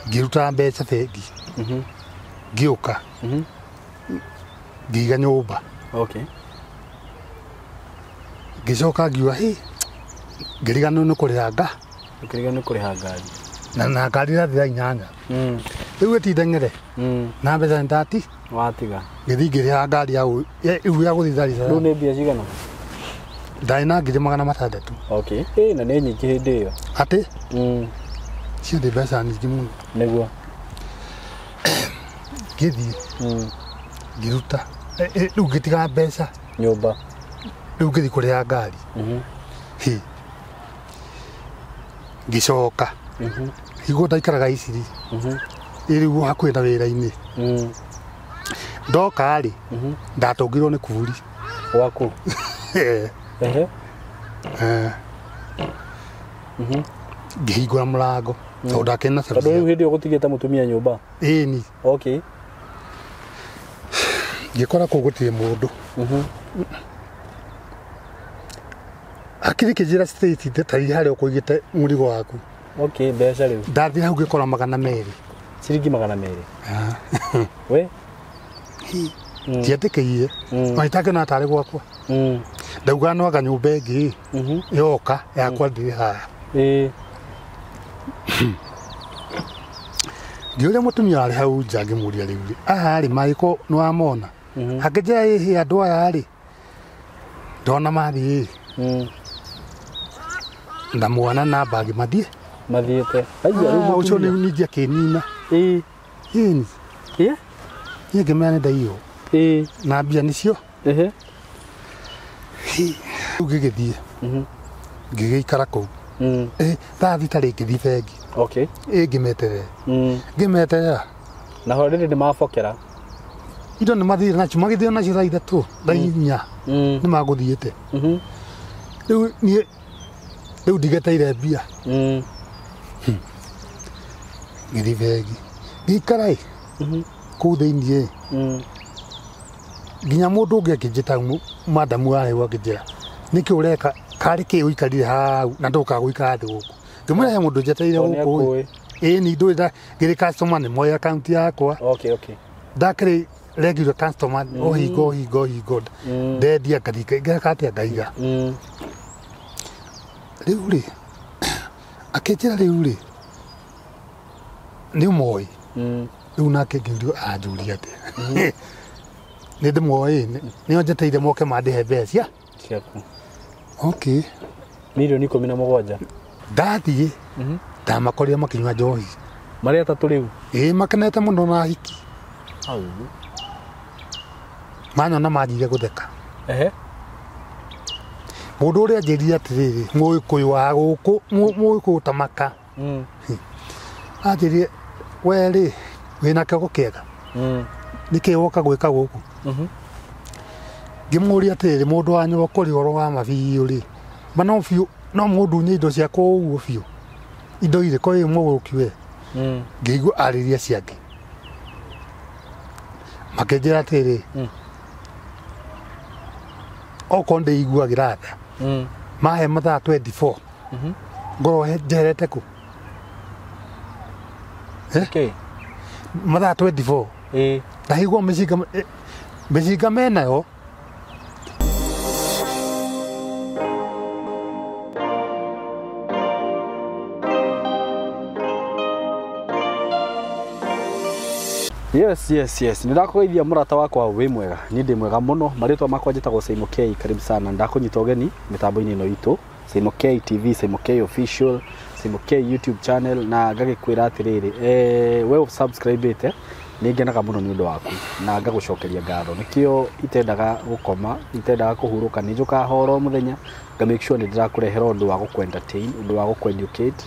Ngĩruta mbeca bengi. Ngĩũka. Ngĩiga nyũmba. Okay. Ngĩcoka ngiuga hĩ, ngĩriganĩrwo nĩ kũrĩha nga. Ũkĩriganĩrwo nĩ kũrĩha ngari. Na ngari ĩrathiĩ thaa 8. Rĩu ĩtindeng'ere. Na mbeca nĩ ndati. Watiga. Ngĩthiĩ ngĩrĩha ngari ya rĩu ya gũthiĩ Dar es Salaam. Rĩu nĩ mbia cigana? Ndarĩ na 600,000. Okay. Ĩ, na nĩ nyingĩ hĩndĩ ĩyo. Atĩ? Ciarĩ mbeca nyingĩ mũno. Nĩguo. Ngĩthiĩ. Ngĩruta. Rĩu ngĩtiga mbeca. Nyũmba. Rĩu ngĩthiĩ kũrĩha ngari. Hĩ. Ngĩcoka. Higuo ndaikaraga Iciri. Rĩu hakuhĩ na wĩra-inĩ. Ndoka rĩ, ndatũngirwo nĩ kuburi. Gwaku? Ehe. Ngĩhingũra mũrango. Tondũ ndakĩrĩ na Tondũ rĩu hĩndĩ ĩyo gũtigĩte mũtumia nyũmba? Ĩni. Okay. Ngĩkora kũu gũtirĩ mũndũ. Hakiri kĩnjĩra straight ta harĩa ũkũigĩte mũrigo waku. Okay, mbeca rĩu. Ndathiĩ hau ngĩkora 200. Ciringi 200. We? Ndietĩkĩire. Ona itakĩona tarĩ gwakwa. Ndauga no anga nyũmba ĩngĩ yoka yakwa ndĩrĩ haha. Ngĩũria mũtumia warĩ hau nja ngĩmũria rĩu rĩ, aya rĩ magĩkorwo nĩ wamona? Akĩnjĩra ĩhĩ andũ aya rĩ, ndona mathiĩ. Na mwana na bagi mathiĩ. Mathiĩte. Aigua rĩu Ũcio mũtumia. ningĩ akĩnina. Ĩni. Ĩ? Niĩ ngĩmenya nĩ ndaiywo. Na mbia nĩcio. Ehe. Rĩu ngĩgĩthiĩ. Ngĩgĩikara kũu. Thaa thita rĩ ngĩthiĩ bengi. Okay. Ĩ ngĩmeterera. Ngĩmeterera. Na ho rĩrĩ nĩ mabokera. Indo nĩ mathire nacio, magĩthio nacio thaa 3, thaa 4. Nĩ magũthiĩte. Rĩu niĩ rĩu ndigeteire mbia. Ngĩthiĩ bengi. Ngĩikara ĩ. Kũu thĩiniĩ ĩ. Nginya mũndũ ũngĩ akĩnjĩta madamu warĩ hau akĩnjĩra, nĩkĩ ũreka? Karĩ kĩ ũikarire hau na ndũkaga gũikara thĩ gũkũ? Ngĩmwĩra he mũndũ njetereire Tondũ nĩ gũkũ ĩ. akũĩ. Ĩ ni ndũĩ ngĩrĩ customer nĩ moĩ account yakwa. Okay, okay. Ndakĩrĩ regular customer, o hingo, o hingo, o hingo. Ndendia ngathiĩ ngeka atĩa ngaiga. Rĩu rĩ, akĩnjĩra rĩu rĩ, nĩ ũmoĩ? Rĩu nake ngĩũrio anjũria atĩa. Nĩ ndĩmoĩ, nĩo njetereire moke mandĩhe mbeca ciaku. Okay. Mirioni 17. Ndathiĩ, ndamakorire makĩnyua njohi. Marĩ atatũ rĩu? Ĩ, makenete mũno na hiki. Au. Manyona manjire gũtheka. Ehe. Mũndũ ũrĩa anjĩrire atĩrĩrĩ, mũgĩkũyũ wa gũkũ, mũgĩkũyũ ta maka. Anjĩrire, we rĩ, wĩna kĩongo kĩega? Nĩkĩ woka gwĩka gũkũ? Ngĩmũria atĩrĩrĩ, mũndũ wa nyũmba kũrĩ ũhoro wa ma biũ rĩ, ma no biũ, no mũndunye indo ciakwa ũguo biũ. Indo irĩkũ ĩ mũgũrũki we? Ngĩigua arĩria acio angĩ. Makĩnjĩra atĩrĩrĩ, okorwo ndĩiguagĩra tha, mahe mathaa 24. Ngorwo njeherete kũ? Okay. Mathaa 24. Ndahigwo mĩcinga menayo. Yes, yes, yes. Nĩndakũgeithia mũrata wakwa wĩ mwega. Niĩ ndĩ mwega mũno. Marĩtwa makwa njĩtagwo Saimo K. Karibu sana. Ndakũnyita ũgeni mĩtambo-inĩ ĩno itũ. Saimo K TV, Saimo K Official, Saimo K YouTube channel, na ngagĩkwĩra atĩrĩrĩ, we ũsubscribe-ĩte, nĩ ngenaga mũno nĩ ũndũ waku na ngagũcokeria ngatho. Nĩkĩo itendaga gũkoma, itendaga kũhurũka, nĩ njũkaga horo mũthenya, nga make sure nĩ ndĩrakũrehera ũndũ wa gũkũ-entertain, ũndũ wa gũkũ-educate,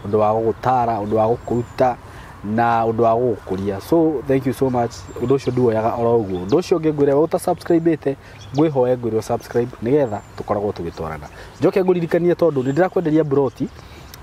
ũndũ wa gũgũtara, ũndũ wa gũkũruta na ũndũ wa gũgũkũria. So thank you so much. Ũndũ ũcio nduoyaga oro ũguo. Ũndũ ũcio ũngĩ ngwĩre, we ũtasubscribe-ĩte, ngwĩhoe ngwĩre subscribe nĩgetha tũkoragwo tũgĩtwarana. Njoke ngũririkanie tondũ nĩ ndĩrakwenderia broti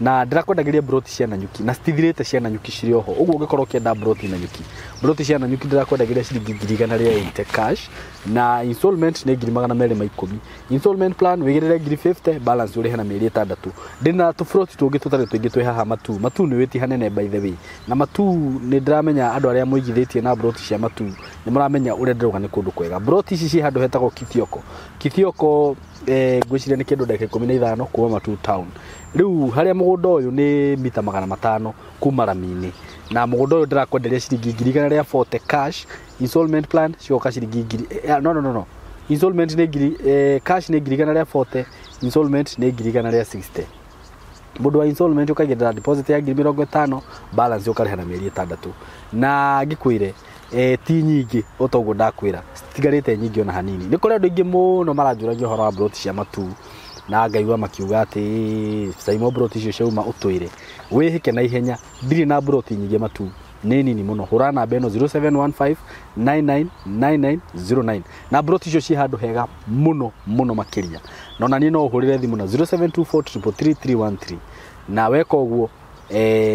Na ndĩrakwendagĩria broti cia Nanyuki na citithirĩte cia Nanyuki cirĩ oho. Ũguo ũngĩkorwo ũkĩenda broti Nanyuki, broti cia Nanyuki ndĩrakwendagĩria ciringi 180,000 cash, na installment nĩ 210,000. Installment plan wĩigĩrĩre 50,000, balance ũrĩhe na mĩeri 6. Ndĩna tũbroti tũngĩ tũtarĩ tũingĩ twĩ haha Matuu. Matuu nĩ wĩti hanene by the way, na Matuu nĩ ndĩramenya andũ arĩa mũigithĩtie na broti cia Matuu nĩ mũramenya ũrĩa ndĩrauga nĩ kũndũ kwega. Broti ici ciĩ handũ hetagwo Kithioko. Kithioko ngwĩciria nĩ kĩndũ ndagĩka 15 kuma Matuu town. Rĩu harĩa mũgũnda ũyũ nĩ mita 500 kuma rami-inĩ, na mũgũnda ũyũ ndĩrakwenderia ciringi 140,000 cash. Installment plan cigoka ciringi ngiri no installment nĩ ngiri cash nĩ 140,000, installment nĩ 160,000. Mũndũ wa installment ũkaigĩrĩra deposit ya 50,000, balance ũkarĩha na mĩeri 6. Na ngĩkwĩre ti nyingĩ o ta ũguo ndakwĩra, citigarĩte nyingĩ ona hanini. Nĩ kũrĩ andũ aingĩ mũno maranjũragia ũhoro wa broti cia Matuu, na ngaigua makiuga atĩ Saimo broti icio ciauma ũtwĩre wĩhĩke na ihenya. Ndirĩ na broti nyingĩ Matuu, nĩ nini mũno. Hũra namba ĩno 0715 999909, na broti icio ciĩ handũ hega mũno mũno makĩria. Na ona niĩ no ũhũrĩre thimũ na 0724333313, na weka ũguo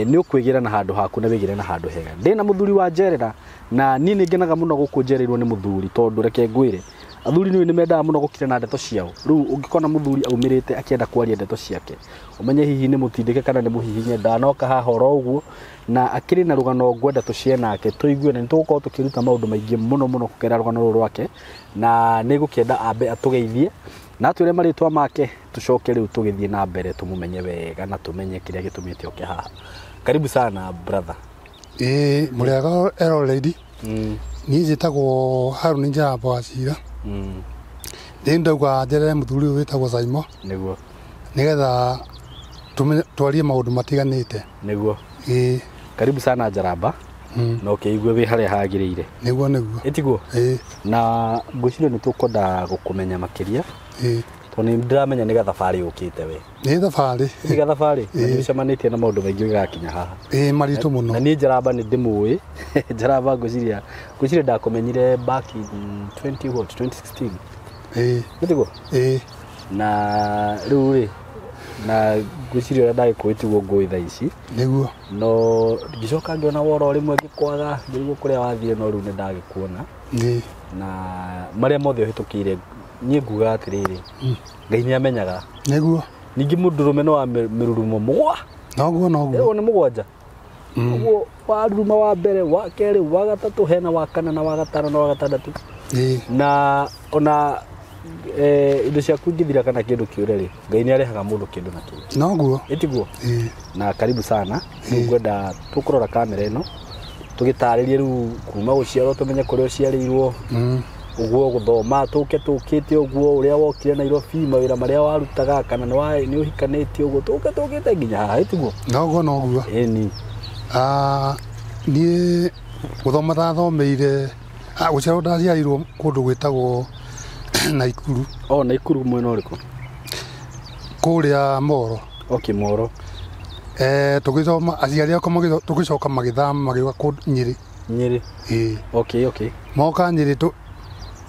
nĩ ũkwĩgĩra na handũ haku na wĩgĩre na handũ hega. Ndĩna mũthuri wa njerera, na niĩ nĩ ngenaga mũno gũkũ njereirwo nĩ mũthuri, tondũ reke ngwĩre athuri nĩ mendaga mũno gũkira na ndeto ciao. Rĩu ũngĩkona mũthuri aumĩrĩte akĩenda kwaria ndeto ciake, ũmenye hihi nĩ mũtindĩke kana nĩ mũhihinye. Ndanoka haha oro ũguo na akĩrĩ na rũgano ngwenda tũcie nake tũigue, na nĩ tũgũkorwo tũkĩruta maũndũ maingĩ mũno mũno kũgerera rũgano rũrũ rwake, na nĩ ngũkĩenda ambe atũgeithie na atwĩre marĩtwa make, tũcoke rĩu tũgĩthiĩ na mbere tũmũmenye wega na tũmenye kĩrĩa gĩtũmĩte oke haha. Karibu sana brother. Mũrĩega ero lady. Niĩ njĩtagwo Harũni Njaramba wa Cira. Nĩ ndauga njerere mũthuri ũyũ wĩtagwo Saimo nĩguo nĩgetha twarie maũndũ matiganĩte. Nĩguo. Karibu sana Njaramba. Na ũkĩigue wĩ harĩa hagĩrĩire. Nĩguo nĩguo. Ĩtiguo? Na ngwĩciria nĩ tũkwenda gũkũmenya makĩria, tondũ nĩ ndĩramenya nĩ gathabarĩ ũkĩte we. Nĩ thabarĩ. Nĩ gathabarĩ. Na nĩ ũcemanĩtie na maũndũ maingĩ ũgĩgakinya haha. Maritũ mũno. Na niĩ Njaramba nĩ ndĩmũĩ. Njaramba ngwĩciria ndakũmenyire back in 2016. Nĩtiguo? Na rĩu rĩ, na ngwĩciria ũrĩa ndagĩkũĩ tiguo ngũĩ thaa ici. Nĩguo. No ngĩcoka ngĩona woro rĩmwe ngĩkwaga, ngĩrigwo kũrĩa wathire, no rĩu nĩ ndagĩkuona. Na marĩa mothe ũhĩtũkĩire, niĩ nguga atĩrĩrĩ, Ngai nĩ amenyaga. Nĩguo. Ningĩ mũndũrũme nĩ wa mĩrurumo mũgwa. Noguo noguo. Ĩyo nĩ mũgwanja. Ũguo waruruma wa mbere, wa kerĩ, wa gatatũ, hena wa kana na wa gatano na wa gatandatũ. Na ona indo ciaku ingĩthira kana kĩndũ kĩũre rĩ, Ngai nĩ arehaga mũndũ kĩndũ na kĩndũ. Noguo. Ĩtiguo? Na karibu sana. Ngwenda tũkũrora kamera ĩno tũgĩtarĩrie rĩu kuma gũciarwo tũmenye kũrĩa ũciarĩirwo, ũguo gũthoma tũke tũkĩte ũguo, ũrĩa wokire Nairobi, mawĩra marĩa warutaga, kana nĩ ũhikanĩtie ũguo, tũke tũkĩte nginya haha. Ĩtiguo? Noguo noguo. Ĩni. Niĩ gũthoma ndathomeire, gũciarwo ndaciarĩirwo kũndũ gwĩtagwo Naikuru. Oh, Naikuru mwena ũrĩkũ? Kũrĩa Moro. Okay, Moro. Tũgĩthoma aciari akwa tũgĩcoka magĩthama magĩũka kũndũ Nyĩrĩ. Nyĩrĩ. Okay, okay. Moka Nyĩrĩ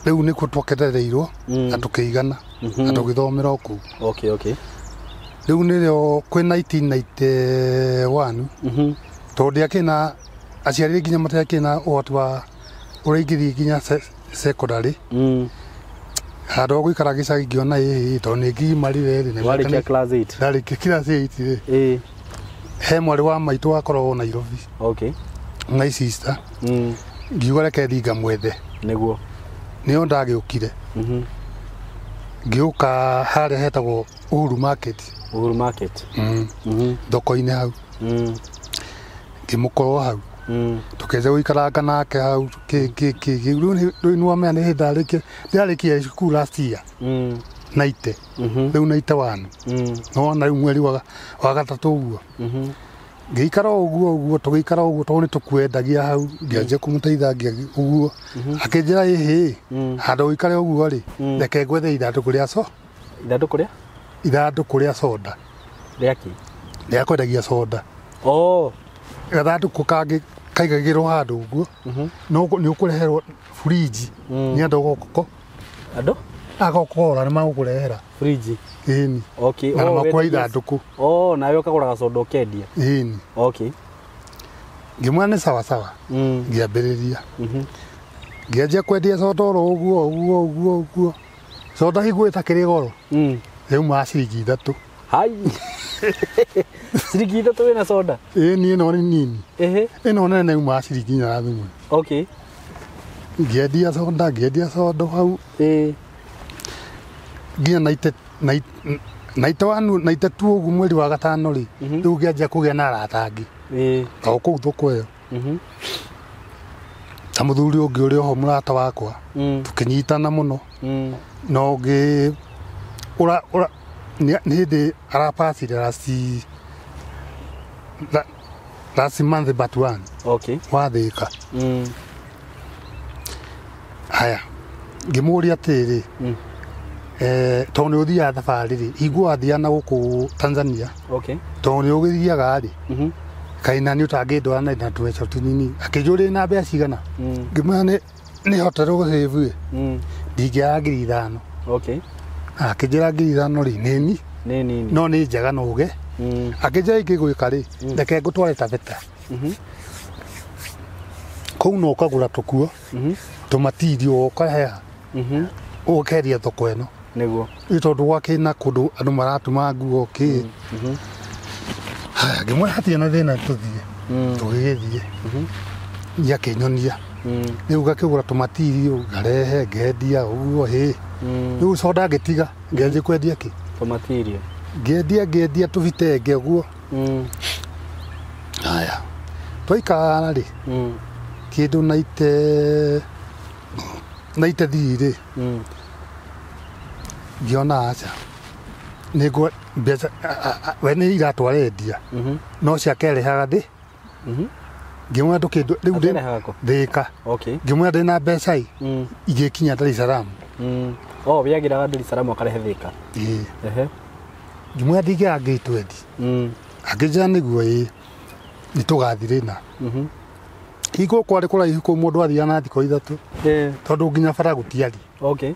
rĩu nĩkuo twakerereirwo na tũkĩigana na tũgĩthomera o kũu. Okay, okay. Rĩu nĩrĩo kwĩ 1991 tondũ ndiakĩrĩ na aciari nginya matiakĩrĩ na ũhoti wa ũrĩa ingĩthiĩ nginya secondary. Handũ ha gũikara gĩcagi ngĩona ĩĩ tondũ nĩ ngimarire rĩ. Warĩkia class 8? Ndarĩkia class 8 rĩ. He mwarĩ wa maitũ wakoragwo Nairobi. Okay. My sister. Ngiuga reke thiĩ ngamwethe. Nĩguo. Nĩyo ndagĩũkire. Ngĩũka harĩa hetagwo Uhuru Market. Uhuru Market. Thoko-inĩ hau. Ngĩmũkorwo hau. Tũkĩanjia gũikaranga nake hau kĩ rĩu nĩwamenya nĩ hĩndĩ ndarĩkia cukuru last year. 90. Rĩu 91. Nĩwona rĩu mweri wa gatatũ ũguo. Ngĩikara ũguo ũguo tũgĩikara ũguo tondũ nĩ tũkwendagia hau, ngĩanjia kũmũteithagia ũguo. Akĩnjĩra ĩhĩ, handũ ũikare ũguo rĩ, reke ngwethe ithandũkũ rĩa Ithandũkũ rĩa? Ithandũkũ rĩa soda. Rĩa kĩ? Rĩa kwendagia soda. Oh. Gathandũkũ kangĩ kaigagĩrwo handũ ũguo, no nĩ ũkũreherwo fridge nĩ andũ gũkũ. Andũ? Agokora nĩ magũkũrehera. Fridge. Ĩni. Okay. Na Oh, makwa wendagia- ithandũkũ. Oh, nawe ũkagũraga soda ũkendia. Ĩni. Okay. Ngĩmwĩra nĩ sawa sawa. Ngĩambĩrĩria. Ngĩanjia kwendia soda oro ũguo ũguo ũguo ũguo. Soda higuo ĩtakĩrĩ goro. Yaumaga ciringi 3. Hai. Ciringi 3 wĩna soda. Ĩni ĩno nĩ nini. Ehe. Ĩno nene yaumaga ciringi 4 na thimũ. Okay. Ngĩendia soda, ngĩendia soda hau Ĩĩ. nginya 91 92 ũguo mweri wa gatano rĩ, rĩu ngĩanjia kũgĩa na arata angĩ. Ĩĩ. O kũu thoko ĩyo. Ta mũthuri ũngĩ ũrĩ oho mũrata wakwa. Tũkĩnyitana mũno. Na ũngĩ ũra ũra nĩ hĩndĩ arapacire last month but one. Okay. Wathĩka. Haya. Ngĩmũria atĩrĩrĩ, tondũ nĩ ũthiaga thabarĩ rĩ, hingo wathiaga na gũkũ Tanzania, Okay. tondũ nĩ ũgĩthiaga rĩ, kaĩ nani ũtangĩndwara na tũbeca tũnini. Akĩnjũria na mbeca cigana. Ngĩmwĩra nĩ hotere gũcĩbu ĩ, ndingĩaga 5,000. Okay. Akĩnjĩra 5,000 rĩ, nĩ ni, Nĩ nini. no nĩ njega no ũge. Akĩnjĩra ingĩgwĩka rĩ, reke ngũtware Taveta. Kũu no ũkagũra tũkuo, tũmatirio ũkaheha, ũkendia thoko ĩno. Nĩguo. Nĩ tondũ gwakĩ na kũndũ andũ maratuma nguo kĩ. Haya, ngĩmwĩra hatirĩ na thĩna tũthiĩ. Tũgĩgĩthiĩ. Niĩ akĩnyonia. Rĩu ngakĩgũra tũmatirio, ngarehe, ngendia, ũguo hĩ. Rĩu soda ngĩtiga, ngĩanjia kwendia kĩ? Tũmatirio. Ngĩendia ngĩendia tũbitenge ũguo. Haya. Twaikara rĩ, kĩndũ naite thiri rĩ, ngĩona aca. Nĩngũ mbeca we nĩ iratũ arendia. No ciake arehaga thĩ. Ngĩmwĩra ndũkĩndũ rĩu ndĩ Arehaga kũ? Thĩka. Okay. Ngĩmwĩra ndĩna mbeca ĩ, igĩkinya Dar es Salaam. Oh, wĩagĩraga Dar es Salaam ũkarehe Thĩka. Ĩĩ. Ehe. Ngĩmwĩra ndingĩaga ngiri 20. Akĩnjĩra nĩguo ĩĩ, nĩ tũgathiĩ rĩna. Hingo kwarĩ kũraihu kũu mũndũ athiaga na thikũ 3. Tondũ nginya bara gũtiarĩ. Okay.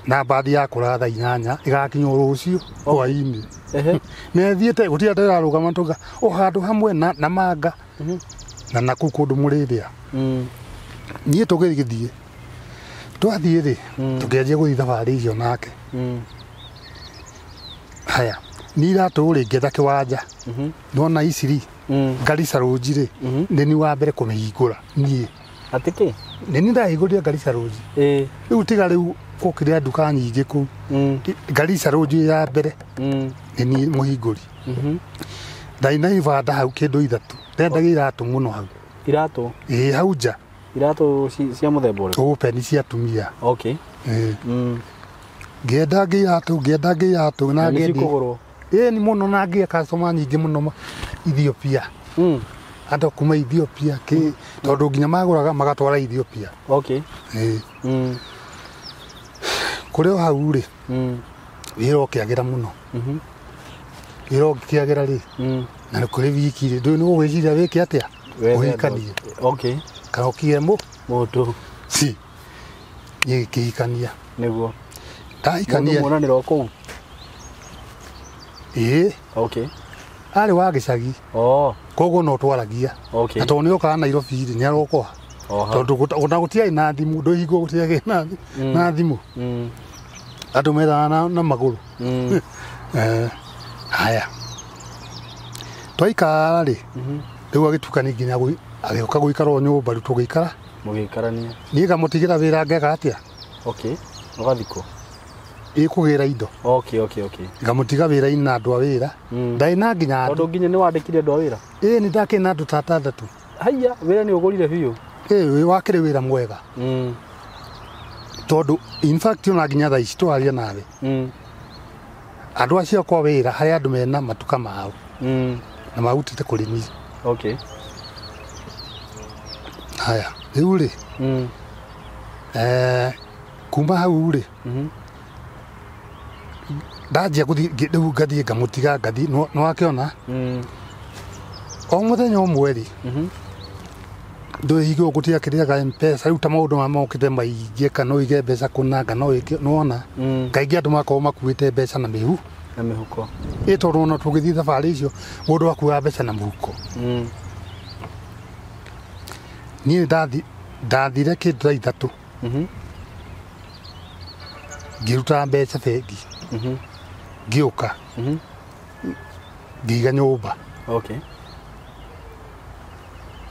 Na mbathi ya kũra thaa 8 ĩgakinya o rũciũ hwaĩ-inĩ. Ehe. Na ĩthiĩte gũtirĩ andũ ĩrarũgama tũga o handũ hamwe na manga. Na nakũu kũndũ mũrĩrĩa. Niĩ tũgĩgĩthiĩ. Twathiĩ rĩ, tũkĩanjia gũthiĩ thabarĩ icio nake. Haya, niĩ iratũ rĩ ngĩetha kĩwanja. Nĩwona ici rĩ, Garissa Lodge rĩ, nĩ niĩ wa mbere kũmĩhingũra niĩ. Atĩ kĩ? Nĩ niĩ ndahingũrire Garissa Lodge. Ĩĩ. Rĩu tiga rĩu gũkĩrĩa nduka nyingĩ kũu. Garissa Lodge ya mbere nĩ niĩ mũhingũri. Ndarĩ na ibanda hau kĩndũ 3. Ndendagia iratũ mũno hau. Iratũ? Ĩĩ hau nja. Iratũ cia mũthemba ũrĩkũ? Open cia atumia. Okay. Ĩĩ. Ngĩendagia iratũ, ngĩendagia iratũ na Na nĩ ngĩendia. cikũgũrwo? Ĩĩ ni mũno na ngĩgĩa customer nyingĩ mũno Ethiopia. Andũ kuma Ethiopia kĩ tondũ nginya magũraga magatwara Ethiopia. Okay. Ĩĩ. Kũrĩ o hau rĩ, wĩra ũkĩagĩra mũno. Wĩra ũkĩagĩra rĩ, na nĩ kũrĩ wiki rĩ, ndũĩ nĩ ũgwĩciria wĩke atĩa? Ũhikanie. Okay. Kana ũkĩgĩe Mũndũ. Si. Niĩ ngĩkĩhikania. Nĩguo. Ndahikania. Mũndũ muonanĩra o kũu? Ĩĩ. Okay. Arĩ wa gĩcagi. Oh. Koguo no twaragia. Okay. Na tondũ nĩ okaga Nairobi rĩ, nĩ arokoha. Tondũ ona gũtiarĩ na thimũ, ndũĩ hingo gũtiarĩ na thimũ. Andũ methaga na magũrũ. Haya. Twaikara rĩ, rĩu agĩtuĩka nĩ nginya agĩũka gũikara o nyũmba rĩu tũgĩikara. Mũgĩikarania. Niĩ ngamũtigĩra wĩra ngeka atĩa? Okay. Ũgathikwo. Ĩ kũgĩra indo. Okay, okay, okay. Ngamũtiga wĩra-inĩ na andũ a wĩra. Ndarĩ na nginya andũ. Tondũ nginya nĩ wandĩkire andũ a wĩra? Ĩ nĩ ndakĩrĩ na andũ ta 6. Haiya, wĩra nĩ ũgũrire biũ. Ĩ wakĩrĩ wĩra mwega. Tondũ in fact ona nginya thaa ici twaria nawe. Andũ acio akwa wĩra harĩ andũ mena matuka mao. Na marutĩte kũrĩ niĩ. Okay. Haya, rĩu rĩ, kuma hau rĩ, ndanjia gũthiĩ rĩu ngathiĩ ngamũtiga ngathiĩ nĩ wakĩona? O mũthenya ũmwe rĩ, Ndũhingo gũtiga kĩrĩaga M-Pesa rĩu ta maũndũ ma mokĩte maingĩ kana ũige mbeca kũna kana ũĩke nĩwona kaingĩ andũ makorwo makuĩte mbeca na mĩhu Na mĩhuko. Ĩ tondũ ona tũgĩthiĩ thabarĩ icio mũndũ akuaga mbeca na mũhuko. Niĩ ndathire kĩndũ thaa 3. Ngĩruta mbeca bengi. Ngĩũka. Ngĩiga nyũmba. Okay.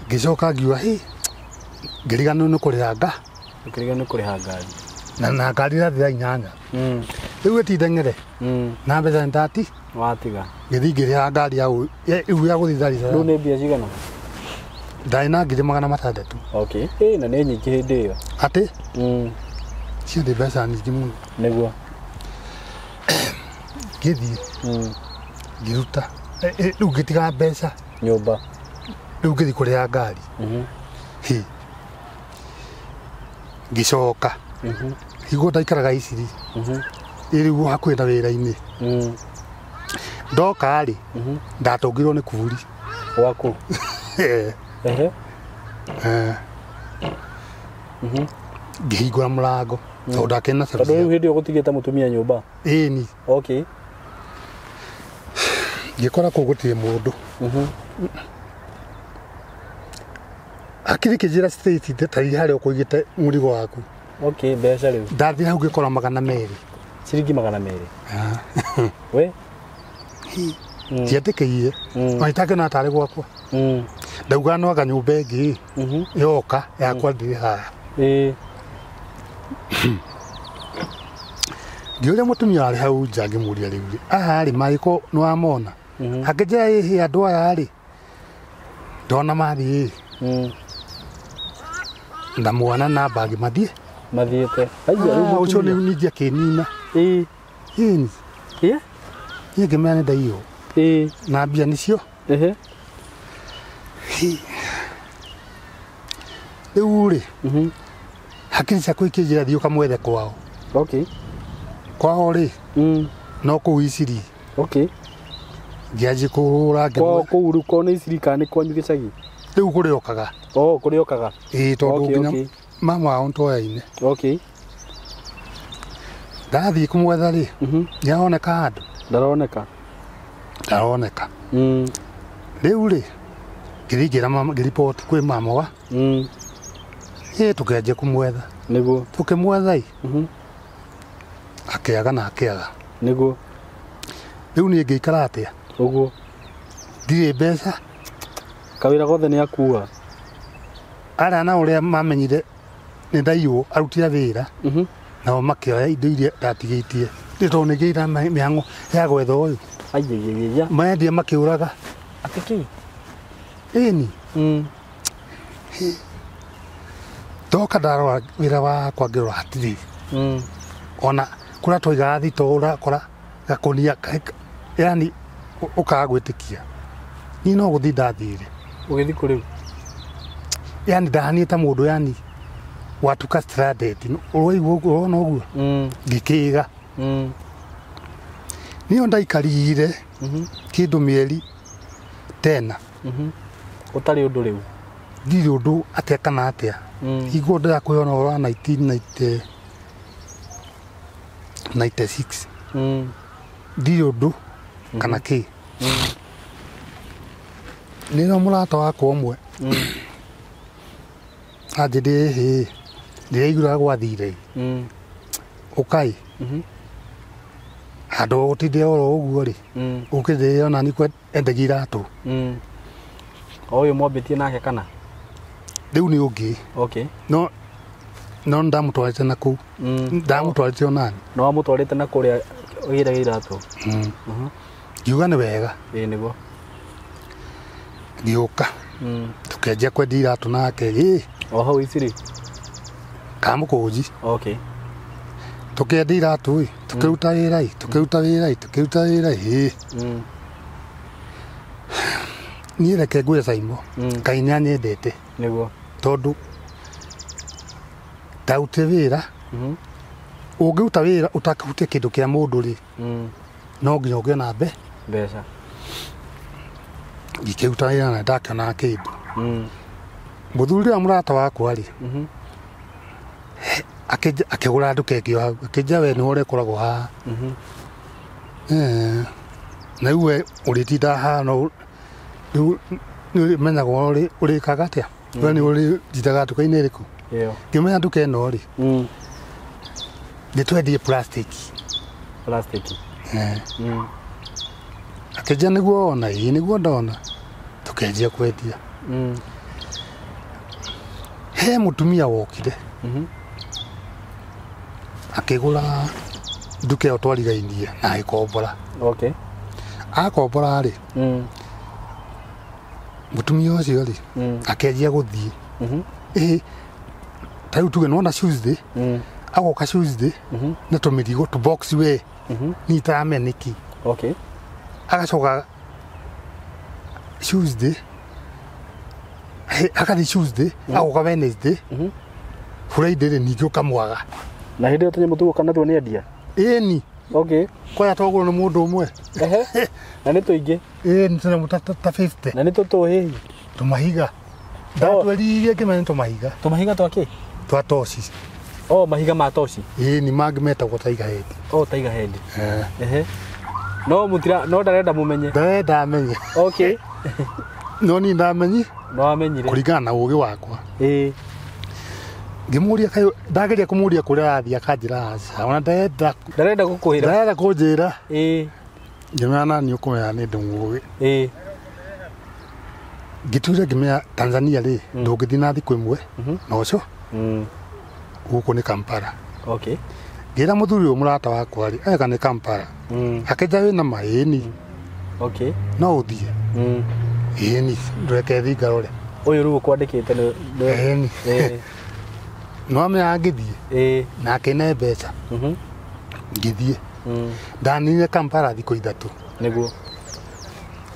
Ngĩcoka ngiuga hĩ ngĩriganĩrwo nĩ kũrĩha nga. Ũkĩriganĩrwo nĩ kũrĩha ngari. Na ngari ĩrathiĩ thaa 8. Rĩu ĩtindeng'ere. Na mbeca nĩ ndati. Watiga. Ngĩthiĩ ngĩrĩha ngari ya rĩu ya gũthiĩ Dar es Rĩu Salaam. nĩ mbia cigana? Ndarĩ na 600,000. Okay. Ĩ na nĩ nyingĩ hĩndĩ ĩyo. Atĩ? Ciarĩ mbeca nyingĩ mũno. Nĩguo. Ngĩthiĩ. Ngĩruta. Rĩu ngĩtiga mbeca. Nyũmba. Rĩu ngĩthiĩ kũrĩha ngari. Hĩ. Ngĩcoka. Higuo ndaikaraga Iciri. Rĩu hakuhĩ na wĩra-inĩ. Ndoka rĩ, ndatũngirwo nĩ kuburi. Waku? Ehe. Ngĩhingũra mũrango. Tondũ ndakĩrĩ na Tondũ rĩu service. hĩndĩ ĩyo gũtigĩte mũtumia nyũmba? Ĩni. Okay. Ngĩkora kũu gũtirĩ mũndũ. Hakiri kĩnjĩra straight ta harĩa ũkũigĩte mũrigo waku. Okay, mbeca rĩu. Ndathiĩ hau ngĩkora 200. Ciringi 200. We? Ndietĩkĩire. Ona itakĩona tarĩ gwakwa. Ndauga no anga nyũmba ĩngĩ yoka yakwa ndĩrĩ haha. Ngĩũria mũtumia warĩ hau nja ngĩmũria rĩu rĩ, aya rĩ marĩkũ nĩwamona? Akĩnjĩra ĩhĩ andũ aya rĩ ndona mathiĩ. Na mwana na bagi mathiĩ. Mathiĩte. Aigua rĩu Ũcio mũtumia. ningĩ akĩnina. Ĩni. Ĩ? Niĩ ngĩmenya nĩ ndaiywo. Na mbia nĩcio. Rĩu rĩ, hakiri ciakwa ikĩnjĩra thiĩ ũkamwethe kwao. Okay. Kwao rĩ, no kũu Iciri. Okay. Ngĩanjia kũhũra Kwao ngĩmwe. kũu rĩu kwao nĩ Iciri kana nĩ kwanyu gĩcagi? Rĩu kũrĩa okaga. Oh, kũrĩa okaga. Ĩĩ tondũ Okay, nginya okay. mama wao nĩtwoyaine. Okay. Ndathiĩ kũmwetha rĩ, nĩaroneka handũ? Ndaroneka. Ndaroneka. Rĩu rĩ, ngĩthiĩ ngĩra mama, ngĩriboti kwĩ mama wa. Ĩ tũkĩanjia kũmwetha. Nĩguo. Tũkĩmwetha ĩ. Akĩaga na akĩaga. Nĩguo. Rĩu niĩ ngĩikara atĩa? Ũguo. Ndirĩ mbeca. Kawĩra gothe nĩ akua. Arĩa na ũrĩa mamenyire nĩ ndaiywo aruti a wĩra. Nao makĩoya indo iria ndatigĩtie. Nĩ tondũ nĩ ngĩire mĩhang'o ya gwetha ũyũ. Aiaiaia. Mendia makĩũraga. Atĩ kĩ? Ĩni. Ndoka ndarora wĩra wakwa ngĩrora hatirĩ. Ona kũrĩa twaigaga thito ũrakora gakũnia yani ũkaga gwĩtĩkia. Niĩ no gũthiĩ ndathire. Ũgĩthiĩ kũ rĩu? Yani ndahanire ta mũndũ yani watuka stranded. Ũraigua ũguo, ũrona ũguo? Ngĩkĩga. Niĩ ndaikarire kĩndũ mĩeri tena. Ũtarĩ ũndũ rĩu? Ndirĩ ũndũ atĩa kana atĩa. Higuo ndĩrakwĩra ũhoro wa 1996. Ndirĩ ũndũ kana kĩ. Nĩrĩo mũrata wakwa ũmwe anjĩrire hĩ ndĩraigua gwathire. Ũkai. Handũ gũtinde oro ũguo rĩ, ũkĩthĩe ona nĩ endagia iratũ. O ũyũ mwambĩtie nake kana? Rĩu nĩ ũngĩ. Okay. No ndamũtwarĩte na kũu. Ndamũtwarĩte onani. No wamũtwarĩte na kũrĩa ũgĩraga iratũ? Ngiuga nĩ wega. Ĩĩ nĩguo. Ngĩũka. Tũkĩanjia kwendia iratũ nake. Ĩ. O hau Iciri? Kamũkũnji. Okay. Tũkĩendia iratũ ĩ, tũkĩruta wĩra ĩ, tũkĩruta wĩra ĩ, tũkĩruta wĩra ĩ. Niĩ reke ngwĩre Saimo, Ngai nĩanyendete. Nĩguo. Tondũ ndarutire wĩra, ũngĩruta wĩra ũtakĩhutia kĩndũ kĩa mũndũ rĩ, no nginya ũgĩe na mbeca. Ngĩkĩruta wĩra na ndakĩona kĩndũ. Mũthuri ũrĩa mũrata wakwa rĩ, akĩgũra nduka ĩngĩ o hau, akĩnjĩra we nĩwe ũrĩkoragwo haha. Na rĩu we ũrĩtindaga haha no rĩu nĩũrĩmenyaga ũrĩkaga atĩa, we nĩ ũrĩtindaga nduka-inĩ ĩrĩkũ. Ngĩmenya nduka ĩno rĩ, nĩ twendie plastic. Plastic. Akĩnjĩra nĩguo wona, ĩĩ nĩguo ndona, tũkĩanjia kwendia. He mũtumia wokire akĩgũra nduka ĩyo twarigainie na agĩkombora. Okay. Akombora rĩ, mũtumia ũcio rĩ, akĩanjia gũthiĩ. Ĩĩ, ta rĩu tuge nĩwona Tuesday, agoka Tuesday na tũmĩrigo tũ box we, niĩ itaramenya nĩkĩ. Okay. Agacoka Tuesday, agathiĩ Tuesday, agoka Wednesday, Friday rĩ ningĩ ũkamwaga. Na hĩndĩ ĩyo tũnyamũ tũu ũka natuo nĩ endia? Ĩni. Okay. Kwaya twagũrwo nĩ mũndũ ũmwe. Ehe. Na nĩ tũingĩ. Ĩni tũnyamũ ta 50. Na nĩ tũtũ hihi? Tũmahiga. Ndatweririe ngĩmenya nĩ tũmahiga. Tũmahiga twa kĩ? Twa toci. Oh, mahiga ma toci. Ĩni mangĩ metagwo tiger head. Oh, tiger head. Ehe. No mũtira, no ndarenda mũmenye. Ndarenda amenye. Okay. No niĩ ndamenyi. No amenyire. Kũringana na ũgĩ wakwa. Ĩĩ. Ngĩmũria kaĩ ndageria kũmũria kũrĩa arathiĩ akanjĩra aca. Ona ndarenda Ndarenda gũkwĩra. Ndarenda kũnjĩra. Ĩĩ. Ngĩmenya na niĩ ũkũmenya nĩ ndĩ mũũgĩ. Ĩĩ. Ngĩtuire ngĩmenya Tanzania rĩ, ndũngĩthiĩ na thikũ ĩmwe na ũcio. Gũkũ nĩ Kampala. Okay. Ngĩra mũthuri ũyũ mũrata wakwa rĩ, eka nĩ Kampala. Akĩnja wĩna ma ĩni. Okay. No ũthiĩ. Ĩni, ndũreke thiĩ ngarore. Ũyũ rĩu ũkwandĩkĩte nĩ Ĩni. No amenya ngĩthiĩ. Ĩĩ. Na akĩne mbeca. Ngĩthiĩ. Ndaninire Kampala thikũ ithatũ. Nĩguo.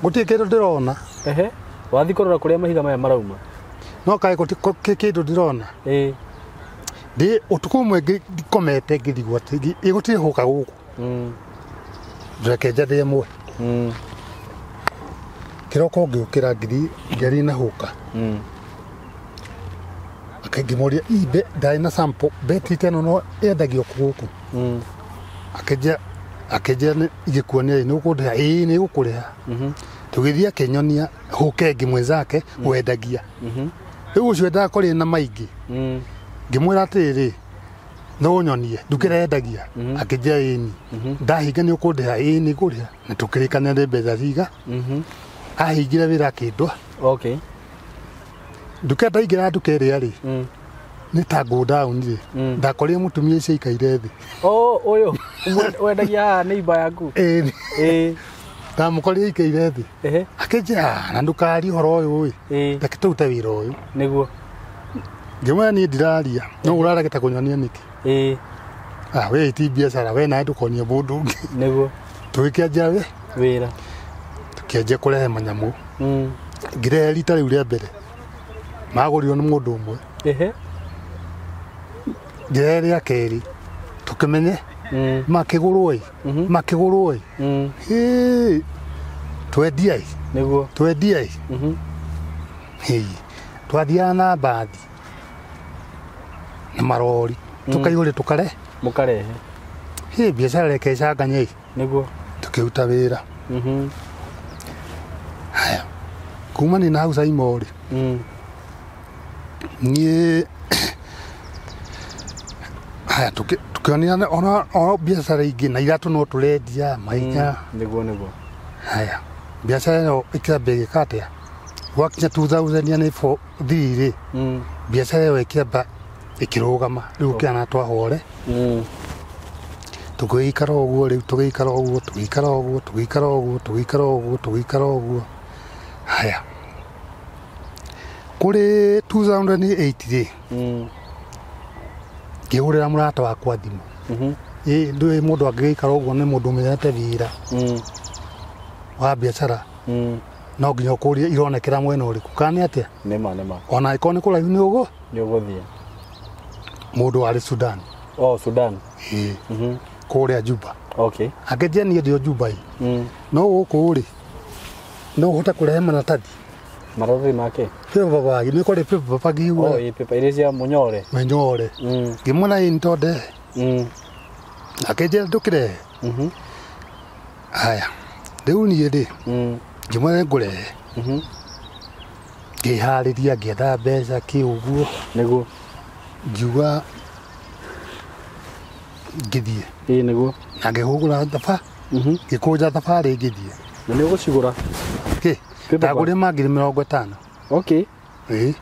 Gũtirĩ kĩndũ ndĩrona. Ehe. Wathiĩ kũrora kũrĩa mahiga maya marauma. No kaĩ gũtirĩ kĩndũ ndĩrona. Ĩĩ. Ndĩ ũtukũ ũmwe ngomete ngĩrigwo atĩ gũtirĩ hũka gũkũ. Ndũreke njathie ĩmwe. Kĩroko ngĩũkĩra ngĩthiĩ ngĩaria na hũka. Akĩngĩmũria imbe ndarĩ na sample betri ta ĩno no yendagio kũ gũkũ. Akĩnjĩra ingĩkuonia nĩ ũkũndĩha. Ĩĩ nĩ gũkũrĩha. Tũgĩthiĩ akĩnyonia hũka ĩngĩ mwenzake wendagia. Rĩu ũcio endaga kũrĩ na maingĩ. Ngĩmwĩra atĩrĩrĩ, no ũnyonie nduka ĩrĩa yendagia. Akĩnjĩra ĩni. Ndahinga nĩ ũkũndĩha. Ĩĩ nĩ ngũrĩha. Na tũkĩrĩkanĩra nĩ mbeca ciga. Ahingire wĩra akĩndwa. Okay. Nduka ndaingĩra nduka ĩrĩa rĩ, nĩ ta go down rĩ, ndakorire mũtumia ũcio aikaire thĩ. Oh, ũyũ wendagia haha neighbor yaku. Ĩĩ. Ĩĩ. Ndamũkorire aikaire thĩ. Ehe. Akĩnjĩra na ndũkarie ũhoro ũyũ ĩ. Ĩĩ. Reke tũrute wĩra ũyũ. Nĩguo. Ngĩmwĩra niĩ ndiraria, no ũraregete kũnyonia nĩkĩ? Ĩĩ. Ah, we ti biacara, we nawe ndũkonie mũndũ ũngĩ. Nĩguo. Tũgĩkĩanjia we. Wĩra. Tũkĩanjia kũrehe manyamũ. Ngĩrehe rita rĩu rĩa mbere. Magũrirwo nĩ mũndũ ũmwe. Ehe. Ngĩrehe rĩa kerĩ. Tũkĩmenye. Makĩgũrwo ĩ. Makĩgũrwo ĩ. Hĩ. Twendia ĩ. Nĩguo. Twendia ĩ. Hĩ. Twathiaga na mbathi. Na marori. Tũkaihũria tũkarehe. Mũkarehe. Hĩ, biacara reke ĩcanganye ĩ. Nĩguo. Tũkĩruta wĩra. Haya. Kuma nĩ na hau Saimo rĩ. Niĩ haya tũkĩonia ona biacara ingĩ na iratũ no tũrendia mahiga. Nĩguo nĩguo. Haya. Biacara ĩno ĩkĩambia ĩgĩka atĩa? Gwakinya 2003 rĩ, biacara ĩyo ĩkĩamba ĩkĩrũgama. Rĩu ũkĩona twahore. Tũgĩikara ũguo rĩu, tũgĩikara ũguo, tũgĩikara ũguo, tũgĩikara ũguo, tũgĩikara ũguo, tũgĩikara ũguo. Haya. Kũrĩ 2008 rĩ, ngĩhũrĩra mũrata wakwa thimũ. Ĩ, ndũĩ mũndũ angĩgĩikara ũguo nĩ mũndũ ũmenyete wĩra wa biacara. No nginya ũkũrie ironekera mwena ũrĩkũ, kana nĩ atĩa? Nĩma nĩma. Ona angĩkorwo nĩ kũraihu nĩ ũguo? Nĩ ũgũthiĩ. Mũndũ warĩ Sudan. Oh, Sudan. Ĩĩ. Kũrĩa Juba. Okay. Akĩnjĩra niĩ ndĩ o Juba ĩ. No gũkũ rĩ, no ũhote kũrehe maratathi. Maratathi make paper bag nĩ kũrĩ paper bag oh igua ĩ paper iria cia mũnyore menyore ngĩmwĩra ĩ nĩtondehe akĩnjĩra ndũkĩrehe haya rĩu niĩ rĩ ngĩmwĩra ngũrehe ngĩharĩria ngĩetha mbeca kĩ ũguo nĩguo ngiuga ngĩthiĩ ĩ nĩguo na ngĩhũgũra thabarĩ ngĩkũnja thabarĩ ngĩthiĩ na nĩ ũgũcigũra kĩ Paper bag. ndagũrire ma 50,000 okay ĩ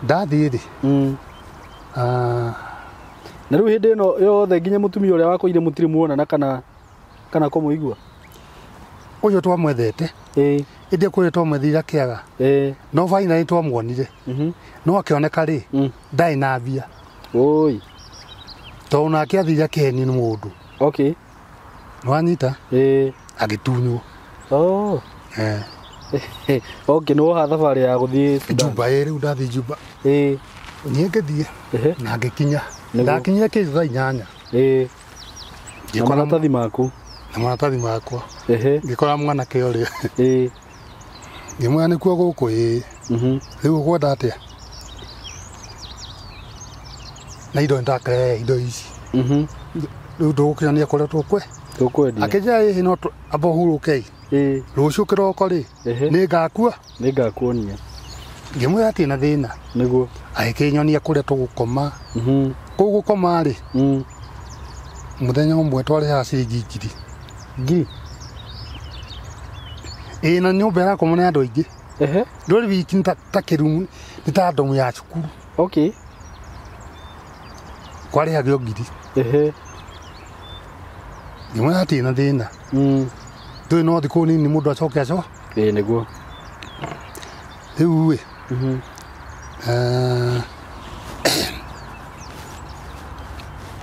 ndathiĩ rĩ na rĩu hĩndĩ ĩno yothe nginya mũtumia ũrĩa wakũire mũtirĩ muonana kana kana kũmũigua ũcio twamwethete ĩ ĩndĩ kũrĩa twamwethire kĩaga ĩ no finally twamuonire no akĩoneka rĩ ndarĩ na mbia oi tondũ nake athire akĩhenio nĩ mũndũ okay nĩwanyita ĩ agĩtunywo oh Eh, okay nĩ woha thabarĩ ya gũthiĩ Sudan Juba ĩ rĩu ndathiĩ Juba ĩ niĩ ngĩthiĩ ehe na ngĩkinya Nĩguo. ndakinyire kĩndũ thaa inyanya ĩ na ngĩkora maratathi maku na maratathi makwa ehe ngĩkora mwanake ũrĩa ĩ ngĩmwĩra nĩkuo gũkũ ĩ rĩu ũkwenda atĩa na indo nĩndakĩrehe indo ici rĩu ndũgũkĩonia kũrĩa tũkwe tũkwendia akĩnjĩra ĩhĩ no amba ũhurũke ĩ rũciũ kĩroko rĩ ehe nĩ ngakua nĩ ngakuonia ngĩmwĩra atirĩ na thĩna nĩguo agĩkĩnyonia kũrĩa tũgũkoma kũu gũkoma rĩ mũthenya ũmwe twarĩhaga ciringi ngiri ngiri ĩ na nyũmba ĩrakomwo nĩ andũ aingĩ ehe ndũrĩ wiki nĩ ta kĩrumu nĩ ta ndomu ya cukuru okay kwarĩhagio ngiri ehe ngĩmwĩra atirĩ na thĩna ndũĩ no thikũ nini mũndũ acoke aco ĩ nĩguo rĩu ĩ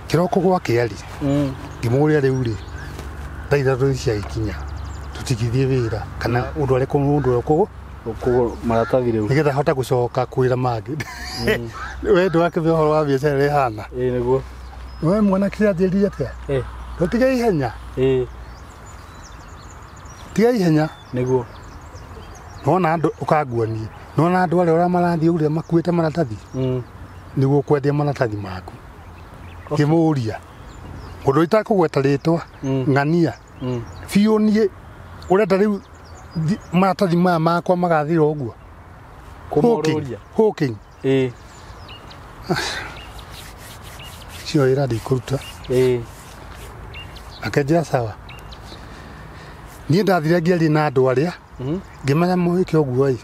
kĩroko gwakĩa rĩ ngĩmũria rĩu rĩ thaa ithatũ ciagĩkinya tũtigithie wĩra kana ũndũ arĩkũ mũndũ ũrĩa ũkũgũ ũkũgũra maratathi rĩu nĩgetha hote gũcoka kwĩra mangĩ we ndwakĩbe ũhoro wa biacara ĩrĩa ĩhana ĩ nĩguo we mwanake anjĩrire atĩa ĩ ndũtige ihenya ĩ tiga ihenya nĩguo nona andũ ũkanguonie nona andũ arĩa ũrĩa marathiĩ ũrĩa makuĩte maratathi nĩguo kwendia maratathi maku ngĩmũria mũndũ itakũgweta rĩtwa ng'ania biũ niĩ ũrenda rĩu maratathi maya makwa magathira ũguo kũmorũria hawking ĩ cio wĩra ndikũruta ĩ akĩnjĩra sawa niĩ ndathire ngĩaria na andũ arĩa ngĩmenya mwĩke ũguo ĩ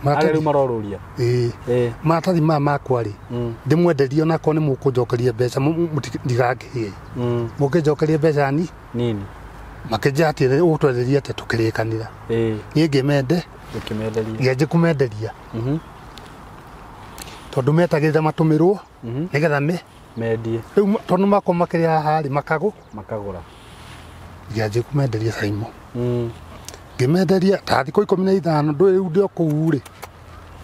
arĩa rĩu marorũria ĩ ĩ maratathi maya makwa rĩ ndĩmwenderie onakorwo nĩ mũkũnjokeria mbeca ndigangĩhĩe mũkĩnjokeria mbeca ni nini makĩnjĩra atĩ ũgũtwenderia atĩa tũkĩrĩkanĩra ĩ niĩ ngĩmende ũkĩmenderia ngĩanjia kũmenderia tondũ metagĩrĩra matũmĩrwo nĩgetha me mendie rĩu tondũ makwa makĩrĩ haha rĩ makagũ makagũra ngĩanjia kũmenderia caimo ngĩmenderia ta thikũ 15 ndũĩ rĩu ndĩ o kũu rĩ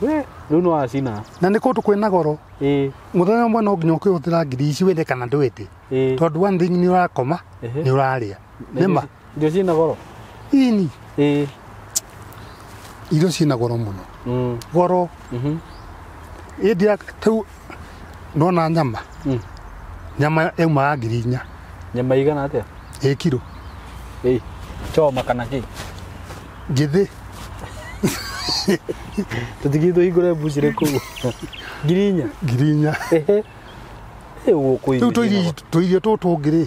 we rĩu nĩ wacina na nĩ kũndũ kwĩna goro ĩ mũthenya ũmwe no nginya ũkĩhũthĩra ngiri ici wende kana ndwende ĩ tondũ one thing nĩ ũrakoma Ehe. nĩ ũrarĩa Na nĩma irio ciĩna goro ini ĩ irio ciĩna goro mũno goro ĩndia rĩu nona nyama nyama yaumaga 4,000 nyama igana atĩa ĩ kiro ĩ choma kana kĩ njĩthĩ tũtigii tũhingũre mbucĩrĩ kũu 4,000 4,000 ehe ĩ gũkũ rĩu irio ciĩna goro. tũirio tũtũ ũngĩ rĩ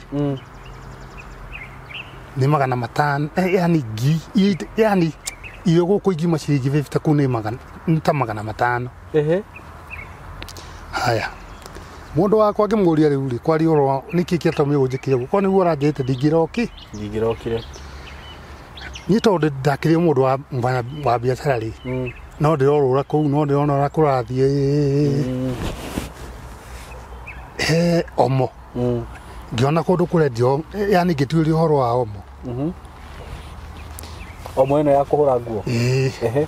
nĩ 500 yani ngiri yani irio gũkũ ingiuma ciringi 50 kũu nĩ magana nĩ ta 500 ehe haya mũndũ wakwa ngĩmũria rĩu rĩ kwaria ũhoro wa nĩkĩ kĩatũmire ũnjĩkire ũguo korwo nĩguo ũranjĩrĩte ndingĩroki ndingĩrokire niĩ tondũ ndakĩrĩ mũndũ wa biacara rĩ no ndĩrorũra kũu no ndĩrona ũrĩa kũrathiĩ he omo ngĩona kũndũ kũrendio yani ngĩtuĩria ũhoro wa omo omo ĩno ya kũhũra nguo ĩĩ ehe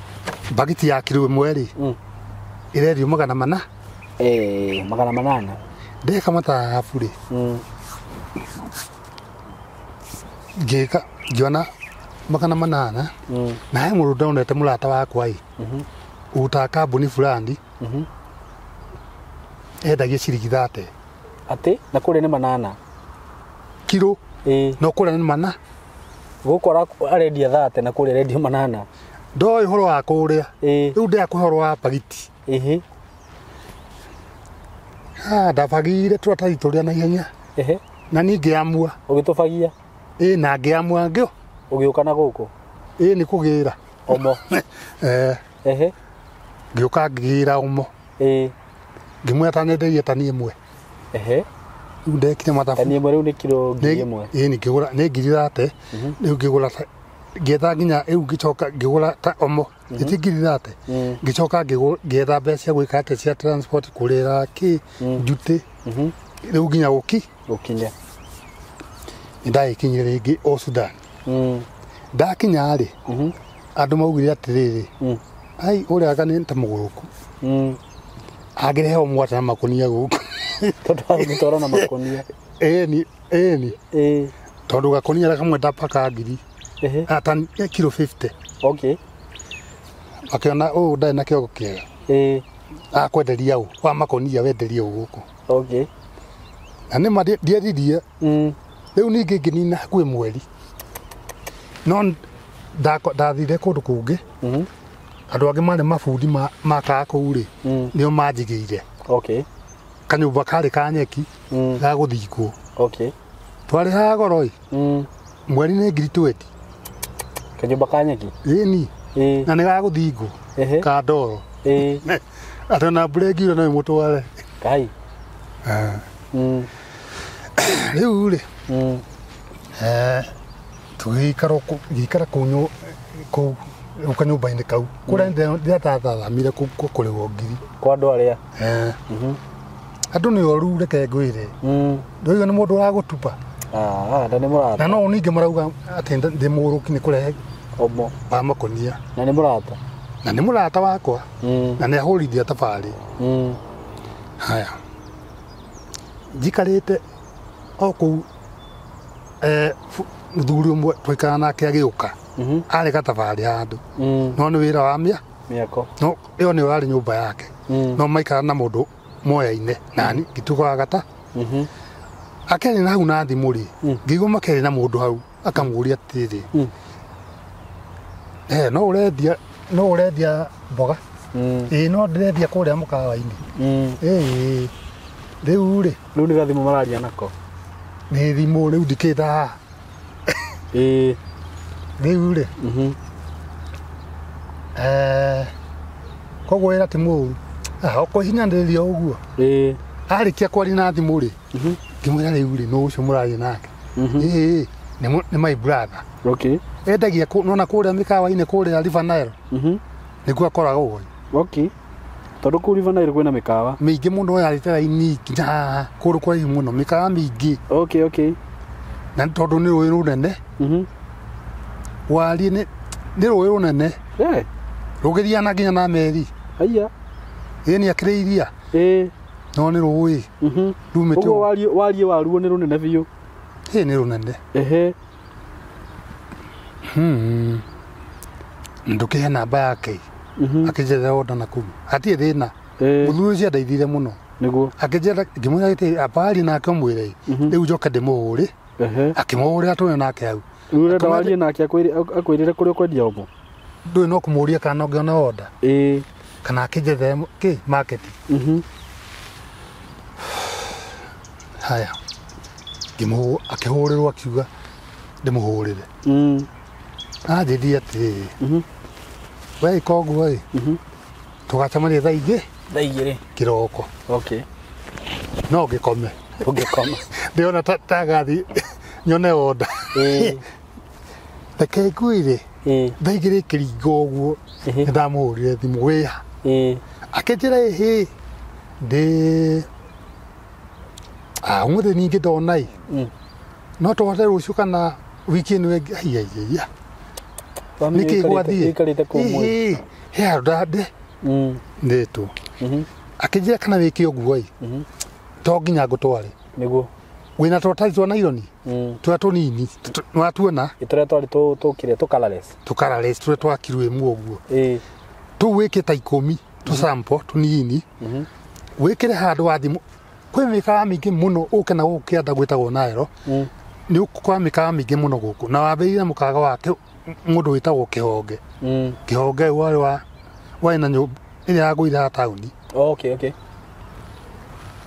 mbagiti ya kiro ĩmwe rĩ ĩrendio 400 Eh, 800 ndeka mathabu rĩ ngĩka ngĩona 800 na he mũndũ ndonete mũrata wakwa ĩ ũrutaga kambuni fulani endagia ciringi 30 Atĩ na kũrĩa nĩ 800 kiro ĩĩ no kũrĩa nĩ mana gũkũ arendia 30 na kũrĩa arendia 800 ndoĩ ũhoro wa kũrĩa ĩĩ rĩu ndĩrakũhe ũhoro wa pagiti ĩhĩ ndabagire tũratathi tũrĩa na ihenya ehe na niĩ ngĩamua ũgĩtũbagia ĩĩ na ngĩamua ngĩo ũgĩũka na gũkũ ĩĩ nĩ kũgĩra omo ehe ngĩũka ngĩgĩra omo ĩĩ ngĩmwĩra ta nyenderie tani ĩmwe ehe rĩu ndekire mathabu tani ĩmwe rĩu nĩ kiro 1000 ĩĩ nĩ ngĩgũra nĩ 30,000 rĩu ngĩgũra ngĩetha nginya rĩu ngĩcoka ngĩgũra ta omo ĩti 30,000 ngĩcoka ngĩetha mbeca cia gwĩka atĩa cia transport kũrĩra kĩ njutĩ rĩu nginya gũki gũkinya nĩndagĩkinyire rĩngĩ o Sudan ndakinya rĩ andũ maugire atĩrĩrĩ ai ũrĩa anga nĩ ta mũgũrũku angĩrehe o mwata na makũnia gũkũ tondũ agũtwara na makũnia ĩni ĩni ĩĩ tondũ gakũnia kamwe ndapaka ngiri ehe ata kiro 50 okay akĩona ũũ ndarĩ na kĩongo kĩega ĩĩ akwenderia ũ wa makũnia wenderia ũ gũkũ okay na nĩ ma ndiendirie rĩu ningĩ ngĩnina hakuhĩ mweri no ndathire kũndũ kũngĩ andũ angĩ marĩ mabundi makaga kũu rĩ nĩo manjigĩire okay kanyũmba karĩ ka nyeki ga gũthingwo okay twarĩhaga goro ĩ mweri nĩ 20,000 kanyũmba ka nyeki ĩni ĩĩ na nĩ ga gũthingwo ehe ka ndoro ĩĩ atĩ ona mbura ĩngiura no ĩmũtware kai rĩu rĩ tũgĩikara ngĩikara kũu kũu rĩu kanyũmba-inĩ kau kũrĩa ndĩratathamire kũrĩhwo ngiri kwa andũ arĩa andũ nĩ oru reke ngwĩre ndũigua nĩ mũndũ ũragũtuba na nĩ mũrata na no ningĩ marauga atĩ ndĩ mũgũrũki nĩ kũrehe omo wa makũnia na nĩ mũrata na nĩ mũrata wakwa na nĩ ahũrithia thabarĩ haya njikarĩte o kũu mũthuri ũmwe twaikara nake agĩũka arĩ gatabarĩ handũ no nĩ wĩra wa mĩa mĩako no ĩyo nĩyo yarĩ nyũmba yake no maikara na mũndũ moyaine nani ngĩtuĩka wa gata akĩaria na hau na thimũ rĩ ngĩigua makĩaria na mũndũ hau akamũria atĩrĩrĩ no ũrendia no ũrendia mboga ĩĩ no ndĩrendia kũrĩa mũkawa-inĩ ĩĩ rĩu rĩ rĩu nĩ gathimũ mararia nako nĩ thimũ rĩu ndikĩte haha ĩĩ rĩu rĩ koguo wĩra ti mũru ũkũhinyanĩrĩria ũguo ĩĩ arĩkia kwaria na thimũ rĩ ngĩmwĩra rĩu rĩ nũ ũcio mũraria nake ĩĩ nĩ my brother okay endagia nona kũrĩa mĩkawa-inĩ kũrĩa River Nile nĩkuo akoragwo okay tondũ kũu River Nile kwĩna mĩkawa mĩingĩ mũno yarĩte raini nginya haha kũndũ kũraihu mũno mĩkawa mĩingĩ okay okay na nĩ tondũ nĩ rũĩ rũnene wariĩ nĩ rũĩ rũnene Eh rũgĩthiana nginya na meri haiya ĩĩ nĩ akĩrĩ iria ĩĩ no nĩ rũĩ rumĩte ũguo wariĩ waruo nĩ rũnene biũ ĩĩ nĩ rũnene ehe ndũkĩhe namba yake akĩnjerera onda na kũu hatirĩ thĩna mũthuri ũcio andeithire mũno nĩguo akĩnjĩra ngĩmwĩra atĩ ambari nake ũmwĩre rĩu njoke ndĩmũhũre ehe akĩmũhũrĩra tũrĩ nake hau rĩu ũrenda warie nake akwĩrĩre kũrĩa ũkwendia omo ndũĩ no kũmũria kana no ngĩona onda ĩĩ kana akĩnjethere kĩ market haya ngĩmũhũ akĩhũrĩrwo akiuga ndĩmũhũrĩre anjĩrie atĩrĩrĩ we ĩka ũguo ĩ tũgacemania thaa igĩ thaa igĩrĩ kĩroko okay no ngĩkome ũngĩkoma ndĩona tagathi nyone onda ĩĩ reke ngwĩre ĩĩ thaa igĩrĩ ĩkĩringa ũguo Ehe. nĩ ndamũhũrire thimũ wĩha ĩĩ akĩnjĩra ĩhĩ ndĩ ũmũthĩ ningĩ ndona ĩ no tũhote rũciũ kana wiki ĩno ĩngĩ aiaiaia nĩkĩ gwathiĩ ũikarĩte kũu mwĩ ĩhĩ he handũ ndande ndĩtwo akĩnjĩra kana wĩke ũguo ĩ to nginya ngũtware nĩguo Wĩna tũratathi twa naironi tũrĩa tũnini nĩwatuona tũrĩa twarĩ tũkĩrĩa tũkararess tũkararess tũrĩa twa kiro ĩmwe ũguo tũu wĩke ta 10 tũsample tũnini wĩkĩre handũ wathi kwĩ mĩkawa mĩingĩ mũno ũke na gũkũ kĩanda gwĩtagwo Naero nĩ ũgũkora mĩkawa mĩingĩ mũno gũkũ na wambĩrĩrie mũkawa wa mũndũ wĩtagwo Kĩhonge Kĩhonge warĩ warĩ na nyũmba ĩrĩa yagũire haha taũni. Okay, okay.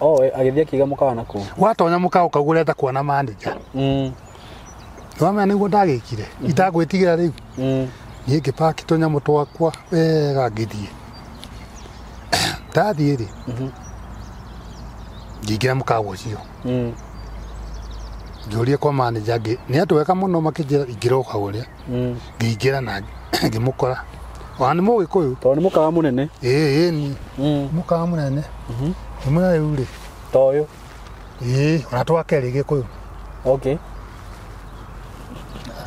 Oh, agĩthiĩ akĩiga mũkawa na kũu. Watonya mũkawa ũkauga ũrenda kuona manager. Nĩwamenya nĩguo ndagĩkire itagwĩtigĩra rĩu niĩ ngĩpaki tũnyamũ twakwa wega ngĩthiĩ ndathiĩ rĩ ngĩingĩra mũkawa ũcio ngĩũria kwa manager nĩ andũ ega mũno makĩnjĩra ingĩra ũkaũrĩa ngĩingĩra na ngĩmũkora ona nĩ mũgĩkũyũ tondũ nĩ mũkawa mũnene ĩĩ ni mũkawa mũnene ngĩmwĩra rĩu rĩ ta ũyũ ĩĩ ona twakerĩ gĩkũyũ. Okay.